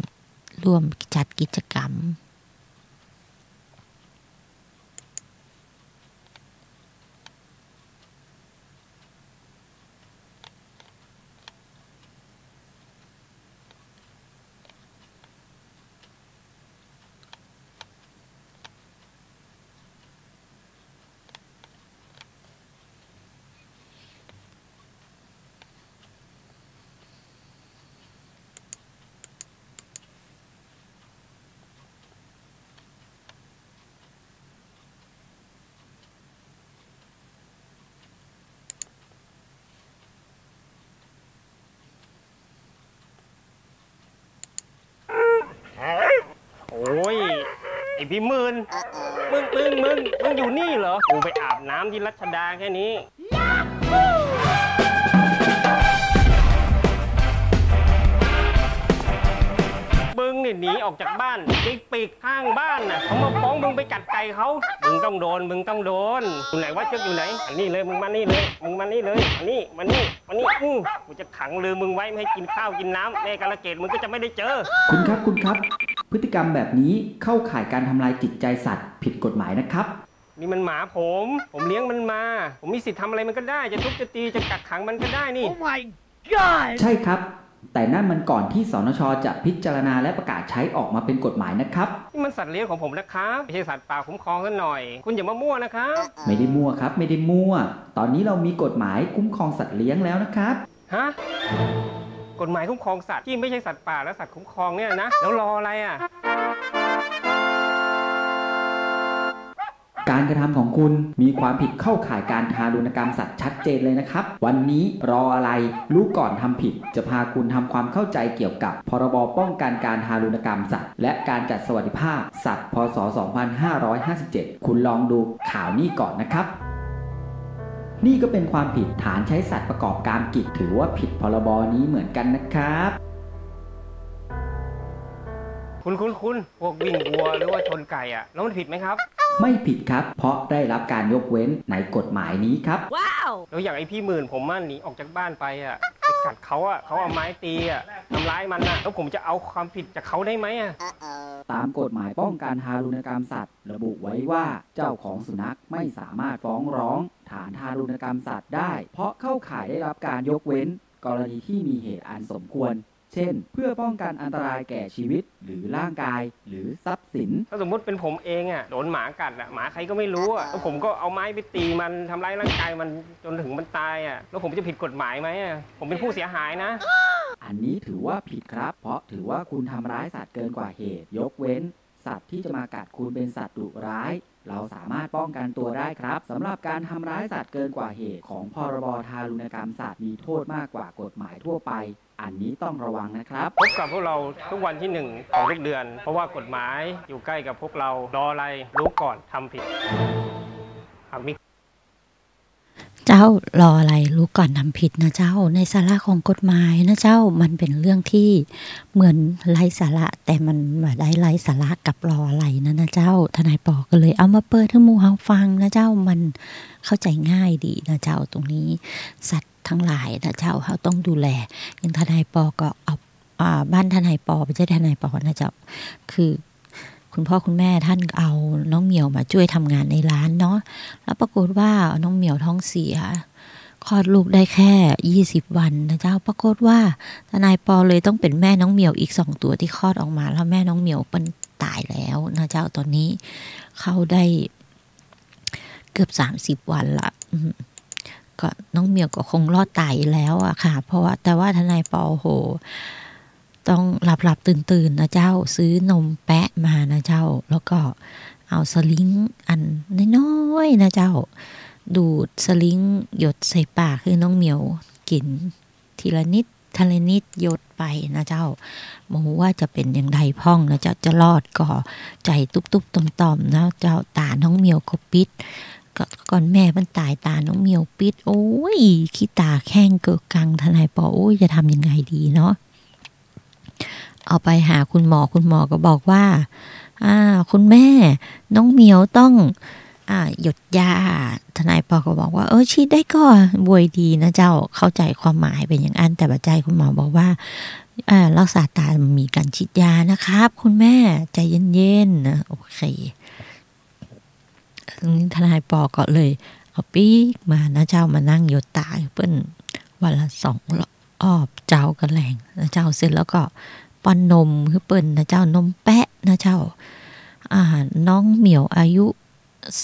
ร่วมจัดกิจกรรม ไอ้พี่หมื่น มึง มึง มึง มึงอยู่นี่เหรอ กูไปอาบน้ำที่รัชดาแค่นี้ มึงเนี่ยหนีออกจากบ้าน ไปปีกข้างบ้านน่ะ เขามาฟ้องมึงไปกัดไก่เขา มึงต้องโดน มึงต้องโดน อยู่ไหนวะ เชือกอยู่ไหน อันนี้เลย มึงมานี่เลย มึงมานี่เลย อันนี้ มานี่ มานี่ อือ กูจะขังลืมมึงไว้ ไม่ให้กินข้าวกินน้ำ แม่กาลเกตมึงก็จะไม่ได้เจอ คุณครับ คุณครับ พฤติกรรมแบบนี้เข้าข่ายการทำลายจิตใจสัตว์ผิดกฎหมายนะครับ นี่มันหมาผม ผมเลี้ยงมันมา ผมมีสิทธิ์ทำอะไรมันก็ได้ จะทุบจะตี จะกักขังมันก็ได้นี่ Oh my god ใช่ครับ แต่นั่นมันก่อนที่ สนช.จะพิจารณาและประกาศใช้ออกมาเป็นกฎหมายนะครับ นี่มันสัตว์เลี้ยงของผมนะครับ ไม่ใช่สัตว์ป่าคุ้มครองซะหน่อย คุณอย่ามามั่วนะครับ ไม่ได้มั่วครับ ไม่ได้มั่ว ตอนนี้เรามีกฎหมายคุ้มครองสัตว์เลี้ยงแล้วนะครับ ฮะ กฎหมายคุ้มครองสัตว์ที่ไม่ใช่สัตว์ป่าและสัตว์คุ้มครองเนี่ยนะ แล้วรออะไรอะ การกระทำของคุณมีความผิดเข้าข่ายการทารุณกรรมสัตว์ชัดเจนเลยนะครับ วันนี้รออะไร รู้ก่อนทำผิด จะพาคุณทำความเข้าใจเกี่ยวกับ พรบ.ป้องกันการทารุณกรรมสัตว์ และการจัดสวัสดิภาพสัตว์ พ.ศ. สองพันห้าร้อยห้าสิบเจ็ด คุณลองดูข่าวนี้ก่อนนะครับ นี่ก็เป็นความผิดฐานใช้สัตว์ประกอบการกิจ ถือว่าผิด พรบ.นี้เหมือนกันนะครับ คุณ คุณ คุณ พวกวิ่งวัวหรือว่าชนไก่อะ แล้วมันผิดไหมครับ ไม่ผิดครับ เพราะได้รับการยกเว้นในกฎหมายนี้ครับ ว้าว แล้วอย่างไอ้พี่หมื่นผมอะหนีออกจากบ้านไปอะ ไปกัดเขาอะ เขาเอาไม้ตีอะ ทำร้ายมันอะ แล้วผมจะเอาความผิดจากเขาได้ไหมอะ ตามกฎหมายป้องกันทารุณกรรมสัตว์ ระบุไว้ว่าเจ้าของสุนัขไม่สามารถฟ้องร้องฐานทารุณกรรมสัตว์ได้ เพราะเข้าข่ายได้รับการยกเว้นกรณีที่มีเหตุอันสมควร เช่น เพื่อป้องกันอันตรายแก่ชีวิต หรือร่างกาย หรือทรัพย์สิน ถ้าสมมุติเป็นผมเองอะ โดนหมากัดอะ หมาใครก็ไม่รู้อะ แล้วผมก็เอาไม้ไปตีมัน ทำร้ายร่างกายมันจนถึงมันตายอะ แล้วผมจะผิดกฎหมายไหมอะ ผมเป็นผู้เสียหายนะ อันนี้ถือว่าผิดครับ เพราะถือว่าคุณทำร้ายสัตว์เกินกว่าเหตุ ยกเว้นสัตว์ที่จะมากัดคุณเป็นสัตว์ดุร้าย เราสามารถป้องกันตัวได้ครับ สำหรับการทำร้ายสัตว์เกินกว่าเหตุของ พรบ.ทารุณกรรมสัตว์ มีโทษมากกว่ากฎหมายทั่วไป อันนี้ต้องระวังนะครับ พบกับพวกเราทุกวันที่หนึ่งของทุกเดือน เพราะว่ากฎหมายอยู่ใกล้กับพวกเรา รออะไร รู้ก่อนทำผิด หากมี เจ้า รออะไร รู้ก่อนทำผิดนะเจ้า ในสาระของกฎหมายนะเจ้า มันเป็นเรื่องที่เหมือนไร้สาระ แต่มันบ่ได้ไร้สาระกับรออะไรนั่นนะเจ้า ทนายปอก็เลยเอามาเปิดหื้อหมู่เฮาฟังนะเจ้า มันเข้าใจง่ายดีนะเจ้า ตรงนี้สัตว์ทั้งหลายนะเจ้า เฮาต้องดูแล อย่างทนายปอก็เอา อ่า บ้านทนายปอ บ่ใจ้ทนายปอนะเจ้า คือคุณพ่อคุณแม่ท่านเอาน้องเหมียวมาจ้วยทำงานในร้านเนาะ แล้วปรากฏว่าน้องเหมียวท้องเสีย คลอดลูกได้แค่ยี่สิบวันนะเจ้า ปรากฏว่าทนายปอเลยต้องเป็นแม่น้องเหมียวอีกสองตัวที่คลอดออกมา แล้วแม่น้องเหมียวเปิ้นต๋ายแล้วนะเจ้า ตอนนี้เข้าได้ เกือบสามสิบวันละ อืม ก็น้องเหมียวก็คงรอดต๋ายแล้วอะค่ะ เพราะว่า แต่ว่าทนายปอ โอ้โห ต้องหลับๆตื่นๆนะเจ้า ซื้อนมแปะมานะเจ้า แล้วก็เอาสลิงอันน้อยๆนะเจ้า ดูดสลิงหยดใส่ปากหื้อน้องเหมียวกิ๋น ทีละนิด ทีละนิดหยดไปนะเจ้า บ่ฮู้ว่าจะเป๋นอย่างใดพ่องนะเจ้า จะรอดก่อ ใจ๋ตุ๊บๆต่อมๆนะเจ้า ต๋าน้องเหมียวก็ปิด ก็ก่อนแม่มันต๋ายต๋าน้องเหมียวปิด โอ้ย ขี้ต๋าแข้งเกิกกัง ทนายปอ โอ้ย จะทำยังไงดีเนาะ เอาไปหาคุณหมอ คุณหมอก็บอกว่า อ่า คุณแม่ น้องเหมียวต้อง อ่า หยดยา ทนายปอก็บอกว่า เออ ฉีดได้ก่อ บวยดีนะเจ้า เข้าใจ๋ความหมายเป๋นอย่างอั้น แต่บ่าใจ้ คุณหมอบอกว่า อ่า รักษาต๋าบ่มีก๋านฉีดยานะครับ คุณแม่ ใจ๋เย็นๆ นะ โอเค ทนายปอก็เลยเอาปิ๊กมานะเจ้า มานั่งหยดต๋าหื้อเปิ้นวันละสองรอบเจ้ากับแลงนะเจ้า เสร็จแล้วก็ป้อนนมหื้อเปิ้นนะเจ้า นมแปะนะเจ้า อ่า น้องเหมียวอายุ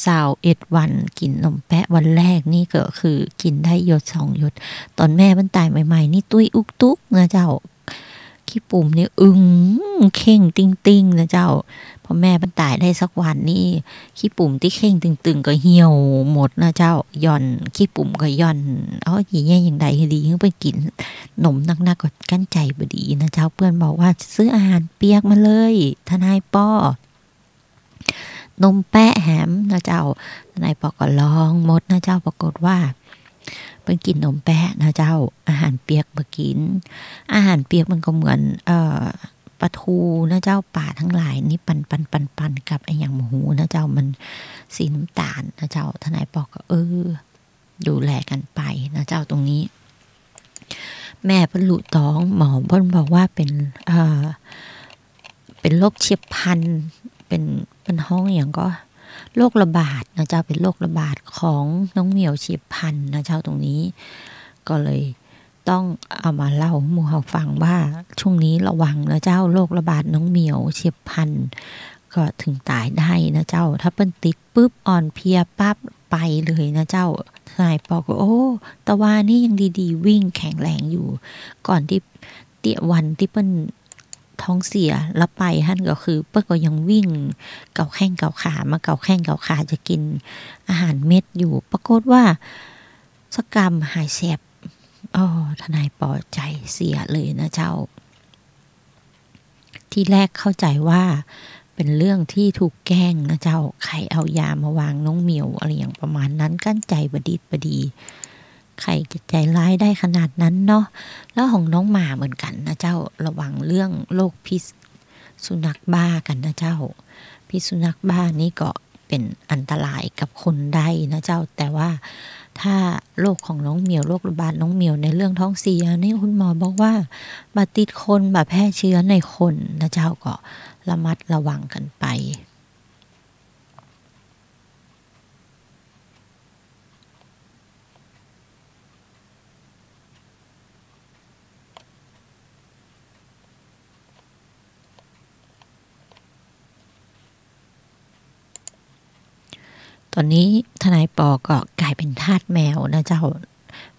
ซาวเอ็ดวัน กิ๋นนมแปะวันแรกนี่ก็คือกิ๋นได้หยดสองหยด ต๋อนแม่มันต๋ายใหม่ๆ นี่ตุ้ยอุกตุ๊กนะเจ้า ขี้ปุ๋มนี่อึงเข่งติ๊งๆนะเจ้า พอแม่มันต๋ายได้สักวันนี่ ขี้ปุ๋มตี้เข่งตึงๆก็เหี่ยวหมดนะเจ้า หย่อน ขี้ปุ๋มก็หย่อน เอ้า จะแยะอย่างใดหื้อดี หื้อไปกิ๋นนมนักๆก็กั้นใจ๋บ่ดีนะเจ้า เปิ้นบอกว่าซื้ออาหารเปียกมาเลย ทนายปอ นมแป๊ะแหมนะเจ้า ทนายปอก็ลองหมดนะเจ้า ปรากฏว่าเปิ้นกิ๋นนมแป๊ะนะเจ้า อาหารเปียกบ่กิ๋น อาหารเปียกมันก็เหมือน เอ่อ ปลาทูนะเจ้า ปลาตังหลายนี่ปั่นๆๆๆ กับอะหยังบ่ฮู้นะเจ้า มันสีน้ำต๋าลนะเจ้า ทนายปอก็ เออ ดูแลกั๋นไปนะเจ้า ตรงนี้ แม่เปิ้นลุต๊อง หมอเปิ้นบอกว่าเป๋น เอ่อ เป๋นโรคเฉียบพลัน เป๋น เป๋นฮ้องอะหยังก็ โรคระบาดนะเจ้า เป๋นโรคระบาดของน้องเหมียวเฉียบพลันนะเจ้า ตรงนี้ ก็เลยต้องเอามาเล่าหื้อหมู่เฮาฟังว่า ช่วงนี้ระวังนะเจ้า โรคระบาดน้องเหมียวเฉียบพลัน ก็เถิงต๋ายได้นะเจ้า ถ้าเปิ้นติดปุ๊บอ่อนเพลียปั๊บไปเลยนะเจ้า ทนายปอก็ โอ้ ตะวานี้ยังดีๆ วิ่งแข็งแรงอยู่ ก่อนตี้ ตี้วันตี้เปิ้นท้องเสียแล้วไปหั้นก็คือ เปิ้นก็ยังวิ่งเก๋าแข้งเก๋าขา มาเก๋าแข้งเก๋าขาจะกิ๋นอาหารเม็ดอยู่ ปรากฏว่าสักกำหายแสบ อ้อ ทนายปอใจ๋เสียเลยนะเจ้า ทีแรกเข้าใจ๋ว่าเป๋นเรื่องตี้ถูกแกล้งนะเจ้า ใผเอายามาวางน้องเหมียวอะไรอย่างประมาณนั้น กั้นใจ๋บ่ดีบ่ดี ใผจะใจ๋ร้ายได้ขนาดนั้นเนาะ แล้วของน้องหมาเหมือนกั๋นนะเจ้า ระวังเรื่องโรคพิษสุนัขบ้ากั๋นนะเจ้า พิษสุนัขบ้านี่ก็ เป๋นอันตรายกับคนได้นะเจ้า แต่ว่าถ้าโรคของน้องเหมียว โรคระบาดน้องเหมียวในเรื่องท้องเสียนี่ คุณหมอบอกว่าบ่ติดคน บ่แพร่เชื้อในคนนะเจ้า ก็ระมัดระวังกั๋นไป ต๋อนนี้ทนายปอก็ก๋ายเป๋นทาสแมวนะเจ้า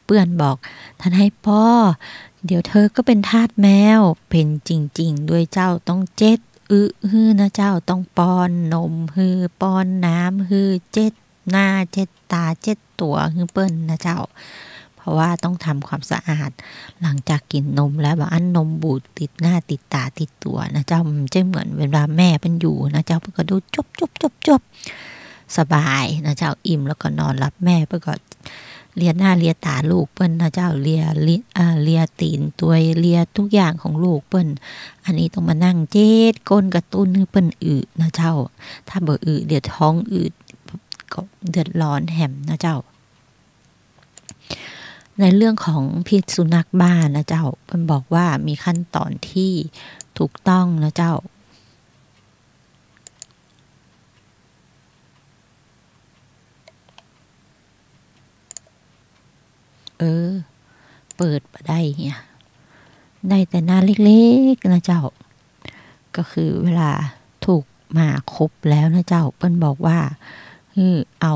เปื้อนบอก ทนายปอ เดี๋ยวเธอก็เป็นทาสแมว เป๋นจริงๆ ด้วยเจ้า ต้องเจ๊ดอึหื้อนะเจ้า ต้องป้อนนมหื้อ ป้อนน้ำหื้อ เจ๊ดหน้า เจ๊ดต๋า เจ๊ดตั๋วหื้อเปิ้นนะเจ้า เพราะว่าต้องทำความสะอาด หลังจากกิ๋นนมแล้ว บ่อั้นนมบูดติดหน้าติดต๋าติดตั๋วนะเจ้า มันจะเหมือนเวลาแม่เปิ้นอยู่นะเจ้า เปิ้นก็ดูจบจบจบจบ สบายนะเจ้า อิ่มแล้วก็นอนหลับ แม่เปิ้นก็เลียหน้าเลียต๋าลูกเปิ้นนะเจ้า เลีย เลีย อ่า เลียตี๋นตวย เลียทุกอย่างของลูกเปิ้น อันนี้ต้องมานั่งเจ๊ดก้นกระตุ้นหื้อเปิ้นอึนะเจ้า ถ้าบ่อึเดี๋ยวท้องอืดก็เดือดร้อนแหมนะเจ้า ในเรื่องของพิษสุนัขบ้านะเจ้า เปิ้นบอกว่ามีขั้นตอนที่ถูกต้องนะเจ้า เออ เปิดบ่ได้เหีย ได้แต่หน้าเล็กๆ นะเจ้า ก็คือเวลาถูกหมาคบแล้วนะเจ้า เปิ้นบอกว่า หื้อเอา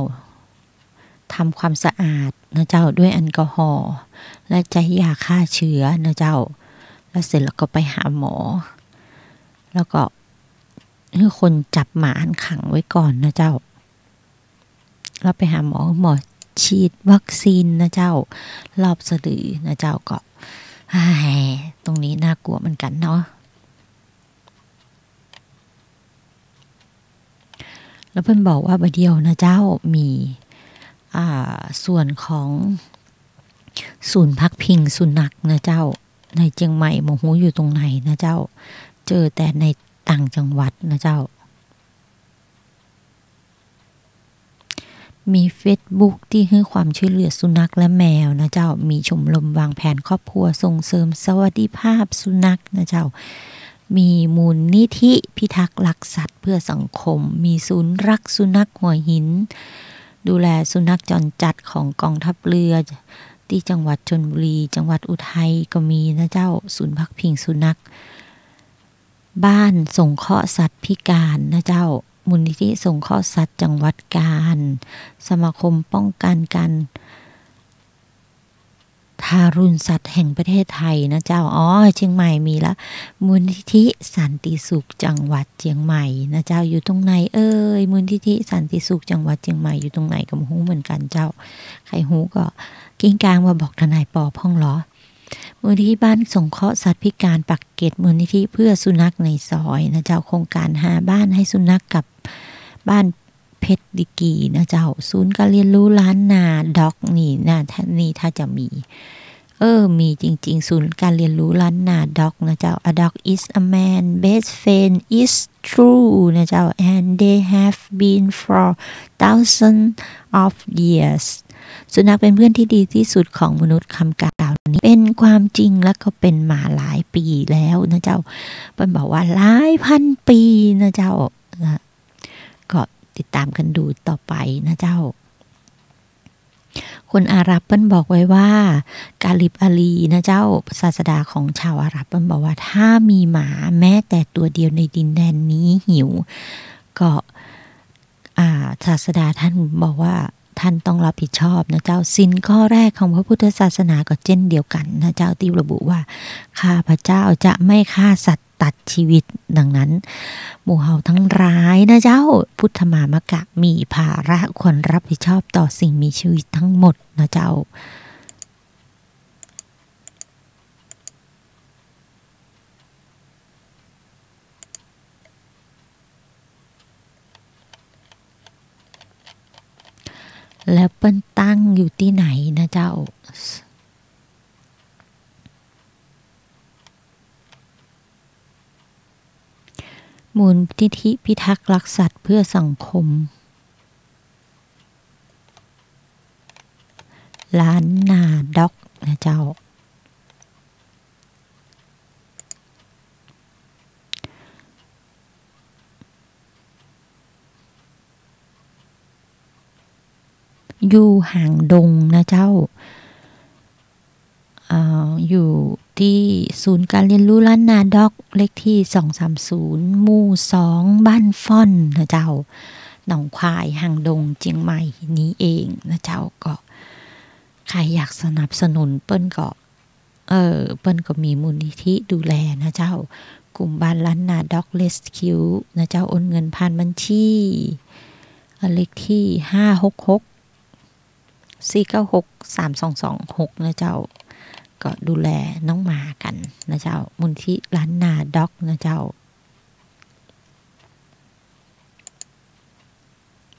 ทำความสะอาดนะเจ้า ด้วยแอลกอฮอล์ และใจ๊ยาฆ่าเชื้อนะเจ้า แล้วเสร็จแล้วก็ไปหาหมอ แล้วก็หื้อคนจับหมาอันขังไว้ก่อนนะเจ้า แล้วไปหาหมอ หมอฉีดวัคซีนนะเจ้า รอบสะดือนะเจ้า ก็ เฮ้ย ตรงนี้น่ากลัวเหมือนกั๋นเนาะ แล้วเปิ้นบอกว่าบ่าเดี่ยวนะเจ้า มี อ่า ส่วนของศูนย์พักพิงสุนัขนะเจ้า ในเจียงใหม่ บ่ฮู้อยู่ตรงไหนนะเจ้า เจอแต่ในต่างจังหวัดนะเจ้า มีเฟซบุ๊กตี้หื้อความช่วยเหลือสุนัขและแมวนะเจ้า มีชมรมวางแผนครอบครัวส่งเสริมสวัสดิภาพสุนัขนะเจ้า มีมูลนิธิพิทักษ์รักสัตว์เพื่อสังคม มีศูนย์รักสุนัขหัวหิน ดูแลสุนัขจรจัดของกองทัพเรือ ตี้จังหวัดชลบุรี จังหวัดอุทัยก็มีนะเจ้า ศูนย์พักพิงสุนัข บ้านสงเคราะห์สัตว์พิการนะเจ้า มูลนิธิสงเคราะห์สัตว์จังหวัดกาญ สมาคมป้องกันการทารุณสัตว์แห่งประเทศไทยนะเจ้า อ๋อ เจียงใหม่มีละ มูลนิธิสันติสุขจังหวัดเจียงใหม่นะเจ้า อยู่ตรงไหนเอ่ย มูลนิธิสันติสุขจังหวัดเจียงใหม่อยู่ตรงไหนก็บ่ฮู้เหมือนกั๋นเจ้า ใผฮู้ก็กริ้งกรางมาบอกทนายปอพ่องลอ มูลนิธิบ้านสงเคราะห์สัตว์พิการปากเกร็ด มูลนิธิเพื่อสุนัขในซอยนะเจ้า โครงการหาบ้านให้สุนัขกับ บ้านเพชรดีกรีนะเจ้า ศูนย์การเรียนรู้ล้านนาด็อกนี่นะ ถ้า นี่ถ้าจะมี เออ มีจริงๆ ศูนย์การเรียนรู้ล้านนาด็อกนะเจ้า A dog is a man best friend is true นะเจ้า and they have been for thousands of years สุนัขเป็นเพื่อนที่ดีที่สุดของมนุษย์ คำกล่าวนี้เป็นความจริงแล้วก็เป็นมาหลายปีแล้วนะเจ้า เปิ้นบอกว่าหลายพันปีนะเจ้า นะ ก็ติดตามกันดูต่อไปนะเจ้า คนอาหรับเปิ้นบอกไว้ว่า กาลิบอาลีนะเจ้า ศาสดาของชาวอาหรับเปิ้นบอกว่า ถ้ามีหมาแม้แต่ตัวเดียวในดินแดนนี้หิว ก็ อ่า ศาสดาท่านบอกว่าท่านต้องรับผิดชอบนะเจ้า ศีลข้อแรกของพระพุทธศาสนาก็เช่นเดียวกันนะเจ้า ที่ระบุว่า ข้าพเจ้าจะไม่ฆ่าสัตว์ตัดชีวิต ดังนั้น หมู่เฮาทั้งหลายนะเจ้า พุทธมามกะมีภาระควรรับผิดชอบต่อสิ่งมีชีวิตทั้งหมดนะเจ้า แล้วเปิ้นตั้งอยู่ตี้ไหนนะเจ้า มูลนิธิพิทักษ์รักสัตว์เพื่อสังคม ล้านนาด็อกนะเจ้า อยู่หางดงนะเจ้า เอ่อ อยู่ตี้ศูนย์การเรียนรู้ล้านนาด็อก เลขตี้สองสามศูนย์ หมู่สอง บ้านฟ้อนนะเจ้า หนองควาย หางดง เจียงใหม่นี้เองนะเจ้า ก็ใผอยากสนับสนุนเปิ้นก็ เออ เปิ้นก็มีมูลนิธิดูแลนะเจ้า กลุ่มบ้านล้านนาด็อกเรสคิวนะเจ้า โอนเงินผ่านบัญชี เอ่อ เลขตี้ห้าหกหก สี่เก้าหก สามสองสองหก นะเจ้า ก็ดูแลน้องหมากั๋นนะเจ้า มูลนิธิล้านนาด็อกนะเจ้า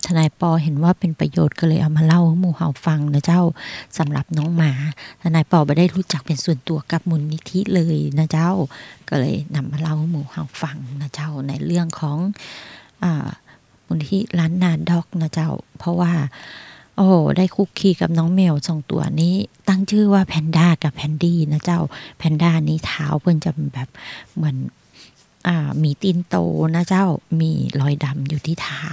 ทนายปอเห็นว่าเป๋นประโยชน์ก็เลยเอามาเล่าหื้อหมู่เฮาฟังนะเจ้า สำหรับน้องหมา ทนายปอบ่ได้ฮู้จักเป๋นส่วนตั๋วกับมูลนิธิเลยนะเจ้า ก็เลยนำมาเล่าหื้อหมู่เฮาฟังนะเจ้า ในเรื่องของ อ่า มูลนิธิล้านนาด็อกนะเจ้า เพราะว่า โอ้โห ได้คลุกคลีกับน้องแมวสองตั๋วนี้ ตั้งจื้อว่าแพนด้ากับแพนดี้นะเจ้า แพนด้านี้เท้าเปิ้นจะแบบเหมือน อ่า มีตี๋นโตนะเจ้า มีรอยดำอยู่ตี้เท้า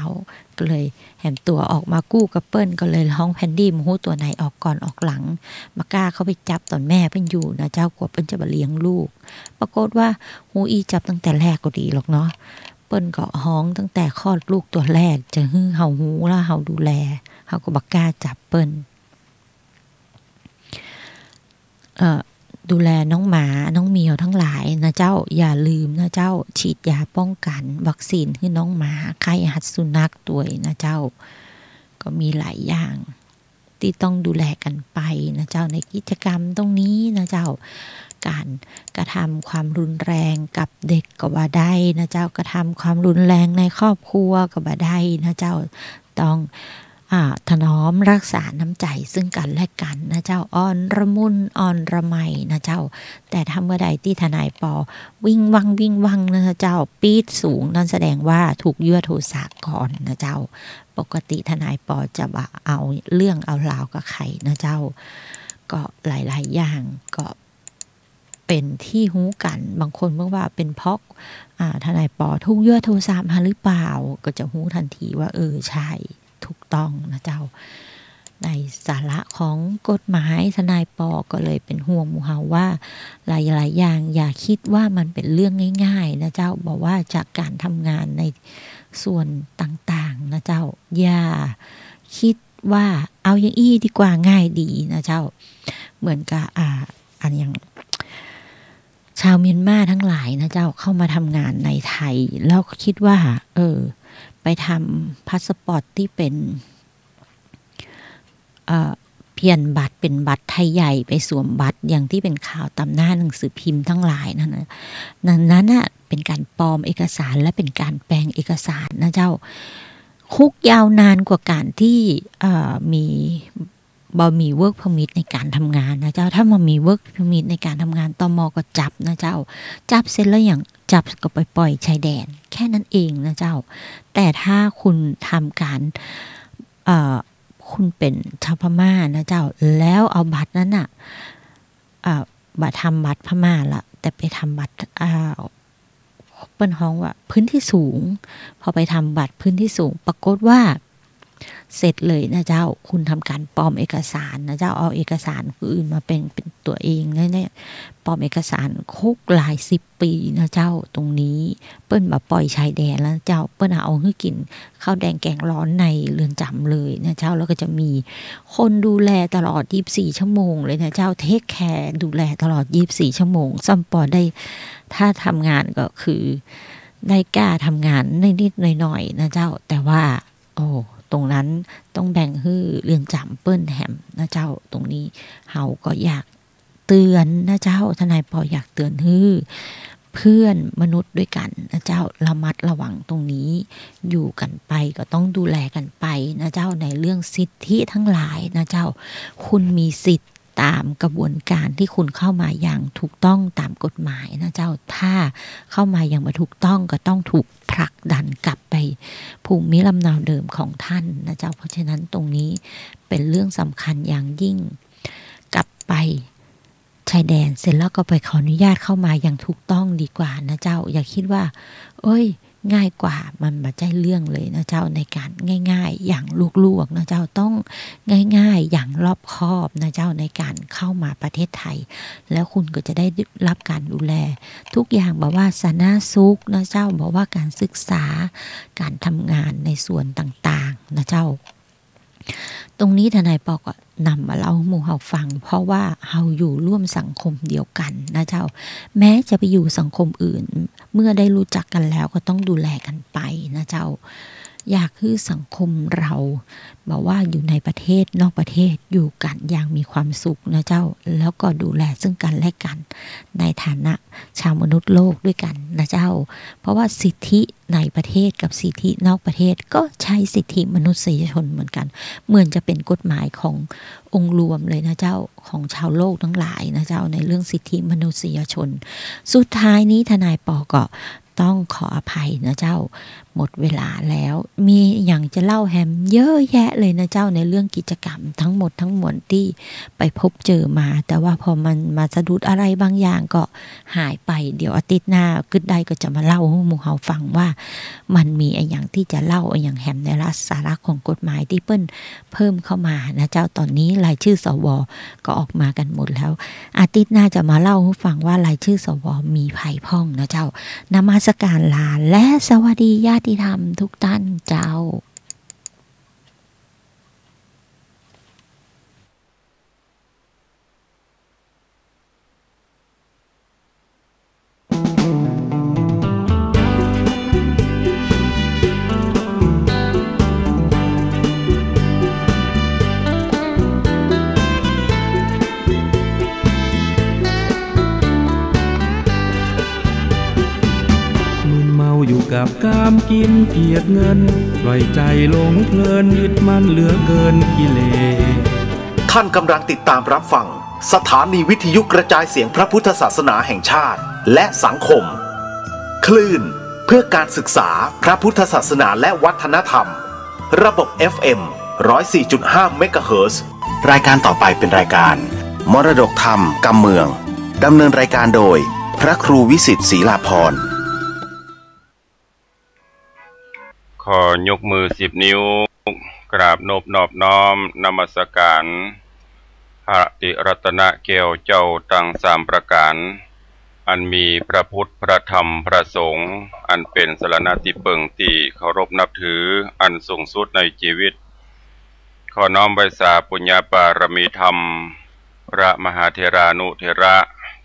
ก็เลยแหมตั๋วออกมากู้กับเปิ้น ก็เลยฮ้องแพนดี้ บ่ฮู้ตั๋วไหนออกก่อนออกหลัง บ่กล้าเข้าไปจับต๋อนแม่เปิ้นอยู่นะเจ้า กั๋วเปิ้นจะบ่เลี้ยงลูก ปรากฏว่า ฮู้อี้จับตั้งแต่แรกก็ดีหรอกเนาะ เปิ้นก็ฮ้องตั้งแต่คลอดลูกตั๋วแรก จะหื้อเฮาฮู้แล้วเฮาดูแล เฮาก็บ่กล้าจับเปิ้น เอ่อ ดูแลน้องหมา น้องแมวทั้งหลายนะเจ้า อย่าลืมนะเจ้า ฉีดยาป้องกั๋น วัคซีนหื้อน้องหมา ไข้หัดสุนัขตวยนะเจ้า ก็มีหลายอย่าง ตี้ต้องดูแลกั๋นไปนะเจ้า ในกิจกรรมตรงนี้นะเจ้า ก๋านกระทำความรุนแรงกับเด็กก็บ่ได้นะเจ้า กระทำความรุนแรงในครอบครัวก็บ่ได้นะเจ้า ต้อง อ่า ถนอมรักษาน้ำใจ๋ซึ่งกั๋นและกั๋นนะเจ้า อ่อนละมุนอ่อนละไมนะเจ้า แต่ถ้าเมื่อใดตี้ทนายปอวิ่งวั่งวิ่งวั่งนะเจ้า ปี๊ดสูง นั่นแสดงว่าถูกยั่วโทสะก่อนนะเจ้า ปกติทนายปอจะบ่เอาเรื่องเอาราวกับใผนะเจ้า ก็หลายๆ อย่างก็เป๋นตี้ฮู้กั๋น บางคนเปิ้นว่าเป๋นเพราะ อ่า ทนายปอถูกยั่วโทสะมาหรือเปล่า ก็จะฮู้ตันทีว่า เออ ใช่ ถูกต้องนะเจ้า ในสาระของกฎหมาย ทนายปอก็เลยเป๋นห่วงหมู่เฮาว่า หลายๆ อย่างอย่าคิดว่ามันเป๋นเรื่องง่ายๆ นะเจ้า บ่ว่าจากก๋านทำงานในส่วนต่างๆ นะเจ้า อย่าคิดว่าเอาอย่างอี้ดีกว่า ง่ายดีนะเจ้า เหมือนกับ อ่า อันอย่าง ชาวเมียนมาทั้งหลายนะเจ้า เข้ามาทำงานในไทย แล้วก็คิดว่า เออ ไปทำพาสปอร์ตตี้เป๋น เอ่อ เปลี่ยนบัตรเป๋นบัตรไทยใหญ่ ไปสวมบัตรอย่างตี้เป๋นข่าวต๋ามหน้าหนังสือพิมพ์ทั้งหลายนั่นนะ นั้น นั้นน่ะ เป๋นก๋านปลอมเอกสารและเป๋นก๋านแปลงเอกสารนะเจ้า คุกยาวนานกว่าก๋านตี้ เอ่อ มี บ่มี work permit ในก๋านทำงานนะเจ้า ถ้าบ่มี work permit ในก๋านทำงาน ตม ก็จับนะเจ้า จับเสร็จแล้วหยัง จับก็ไปป่อยชายแดน แค่นั้นเองนะเจ้า แต่ถ้าคุณทำก๋าน เอ่อ คุณเป๋นชาวพม่านะเจ้า แล้วเอาบัตรนั้นน่ะ เอ่อ บ่ทำบัตรพม่าละ แต่ไปทำบัตร เอ่อ เปิ้นฮ้องว่าพื้นที่สูง พอไปทำบัตรพื้นที่สูง ปรากฏว่า เสร็จเลยนะเจ้า คุณทำก๋านปลอมเอกสารนะเจ้า เอาเอกสารคนอื่นมาเป๋น เป๋นตั๋วเองเนี่ย ปลอมเอกสาร คุกหลายสิบปี๋นะเจ้า ตรงนี้ เปิ้นบ่ป่อยชายแดนแล้วเจ้า เปิ้นเอาหื้อกิ๋นข้าวแดงแกงร้อนในเรือนจ๋ำเลยนะเจ้า แล้วก็จะมีคนดูแลตลอดยี่สิบสี่ชั่วโมงเลยนะเจ้า take care ดูแลตลอดยี่สิบสี่ชั่วโมง ซ้ำปอได้ ถ้าทำงานก็คือได้ก้าทำงานนิดๆหน่อยๆนะเจ้า แต่ว่า โอ้ ตรงนั้นต้องแบ่งหื้อเรือนจ๋ำเปิ้นแหมนะเจ้า ตรงนี้เฮาก็อยากเตือนนะเจ้า ทนายปออยากเตือนหื้อเพื่อนมนุษย์ด้วยกั๋นนะเจ้า ระมัดระวังตรงนี้ อยู่กั๋นไปก็ต้องดูแลกั๋นไปนะเจ้า ในเรื่องสิทธิทั้งหลายนะเจ้า คุณมีสิทธิ์ตามกระบวนการที่คุณเข้ามาอย่างถูกต้องตามกฎหมายนะเจ้า ถ้าเข้ามาอย่างบ่ถูกต้องก็ต้องถูกผลักดันกลับไปภูมิลำเนาเดิมของท่านนะเจ้า เพราะฉะนั้นตรงนี้เป๋นเรื่องสำคัญอย่างยิ่ง กลับไปชายแดนเสร็จแล้วก็ไปขออนุญาตเข้ามาอย่างถูกต้องดีกว่านะเจ้า อย่าคิดว่า เอ้ย ง่ายกว่า มันบ่ใจ้เรื่องเลยนะเจ้า ในก๋านง่ายๆอย่างลวกๆนะเจ้า ต้องง่ายๆอย่างรอบคอบนะเจ้า ในก๋านเข้ามาประเทศไทย แล้วคุณก็จะได้รับก๋านดูแลทุกอย่าง บ่ว่าสาธารณสุขนะเจ้า บ่ว่าก๋านศึกษา ก๋านทำงานในส่วนต่างๆนะเจ้า ตรงนี้ทนายปอก็นำมาเล่าหื้อหมู่เฮาฟัง เพราะว่าเฮาอยู่ร่วมสังคมเดียวกั๋นนะเจ้า แม้จะไปอยู่สังคมอื่น เมื่อได้รู้จักกั๋นแล้วก็ต้องดูแลกั๋นไปนะเจ้า อยากหื้อสังคมเรา บ่ว่าอยู่ในประเทศนอกประเทศ อยู่กั๋นอย่างมีความสุขนะเจ้า แล้วก็ดูแลซึ่งกั๋นและกั๋น ในฐานะชาวมนุษย์โลกด้วยกั๋นนะเจ้า เพราะว่าสิทธิในประเทศกับสิทธินอกประเทศก็ใช้สิทธิมนุษยชนเหมือนกั๋น เหมือนจะเป๋นกฎหมายขององค์รวมเลยนะเจ้า ของชาวโลกทั้งหลายนะเจ้า ในเรื่องสิทธิมนุษยชน สุดท้ายนี้ทนายปอก็ต้องขออภัยนะเจ้า หมดเวลาแล้ว มีอะหยังจะเล่าแหมเยอะแยะเลยนะเจ้า ในเรื่องกิจกรรมทั้งหมดทั้งมวลตี้ไปพบเจอมา แต่ว่าพอมันมาสะดุดอะไรบางอย่างก็หายไป เดี๋ยวอาทิตย์หน้ากึ๊ดได้ก็จะมาเล่าหื้อหมู่เฮาฟังว่า มันมีอะหยังตี้จะเล่าอะหยังแหมในสาระของกฎหมายตี้เปิ้นเพิ่มเข้ามานะเจ้า ตอนนี้รายชื่อ สว ก็ออกมากั๋นหมดแล้ว อาทิตย์หน้าจะมาเล่าหื้อฟังว่ารายชื่อ สว มีใผพ่องนะเจ้า นมัสการลา และสวัสดีญาติธรรมทุกท่านเจ้า มึนเมาอยู่กับกามกินเกียรติเงิน ปล่อยใจหลงเพลินยึดมั่นเหลือเกินกิเลส ท่านกำลังติดตามรับฟังสถานีวิทยุกระจายเสียงพระพุทธศาสนาแห่งชาติ และสังคม คลื่นเพื่อการศึกษาพระพุทธศาสนาและวัฒนธรรม ระบบ เอฟเอ็ม ร้อยสี่จุดห้า เมกะเฮิรตซ์ รายการต่อไปเป็นรายการมรดกธรรมกำเมือง ดำเนินรายการโดยพระครูวิสิทธิ์ศรีลาภรณ์ ขอยกมือสิบนิ้ว กราบนบนอบน้อมนมัสการ พระติรัตนแก้วเจ้าตังสามประก๋าน อันมีพระพุทธ พระธรรม พระสงฆ์ อันเป๋นสรณะตี้เปิงตี้เคารพนับถือ อันสูงสุดในจีวิต ขอน้อมไหว้สาปุญญาบารมีธรรม พระมหาเถรานุเถระ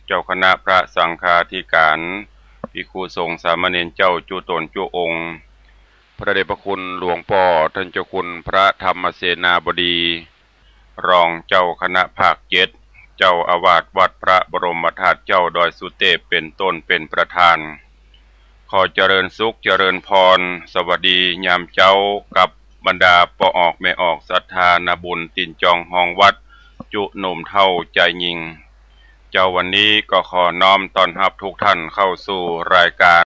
เจ้าคณะพระสังฆาธิการ ภิกขุสงฆ์สามเณรเจ้าจุ๊ต๋นจุ๊องค์ พระเดชพระคุณหลวงป้อต้านเจ้าคุณพระธรรมเสนาบดี รองเจ้าคณะภาคเจ็ด เจ้าอาวาสวัดพระบรมธาตุเจ้าดอยสุเตพเป๋นต้นเป๋นประธาน ข ขอเจริญสุขเจริญพร สวัสดียามเจ๊ากับบรรดาป้อออกแม่ออกศรัทธานาบุญตี๋นจองฮองวัด จุหนุ่มเฒ่าจายญิง เจ๊าวันนี้ก็ขอน้อมต้อนฮับทุกท่านเข้าสู่รายการ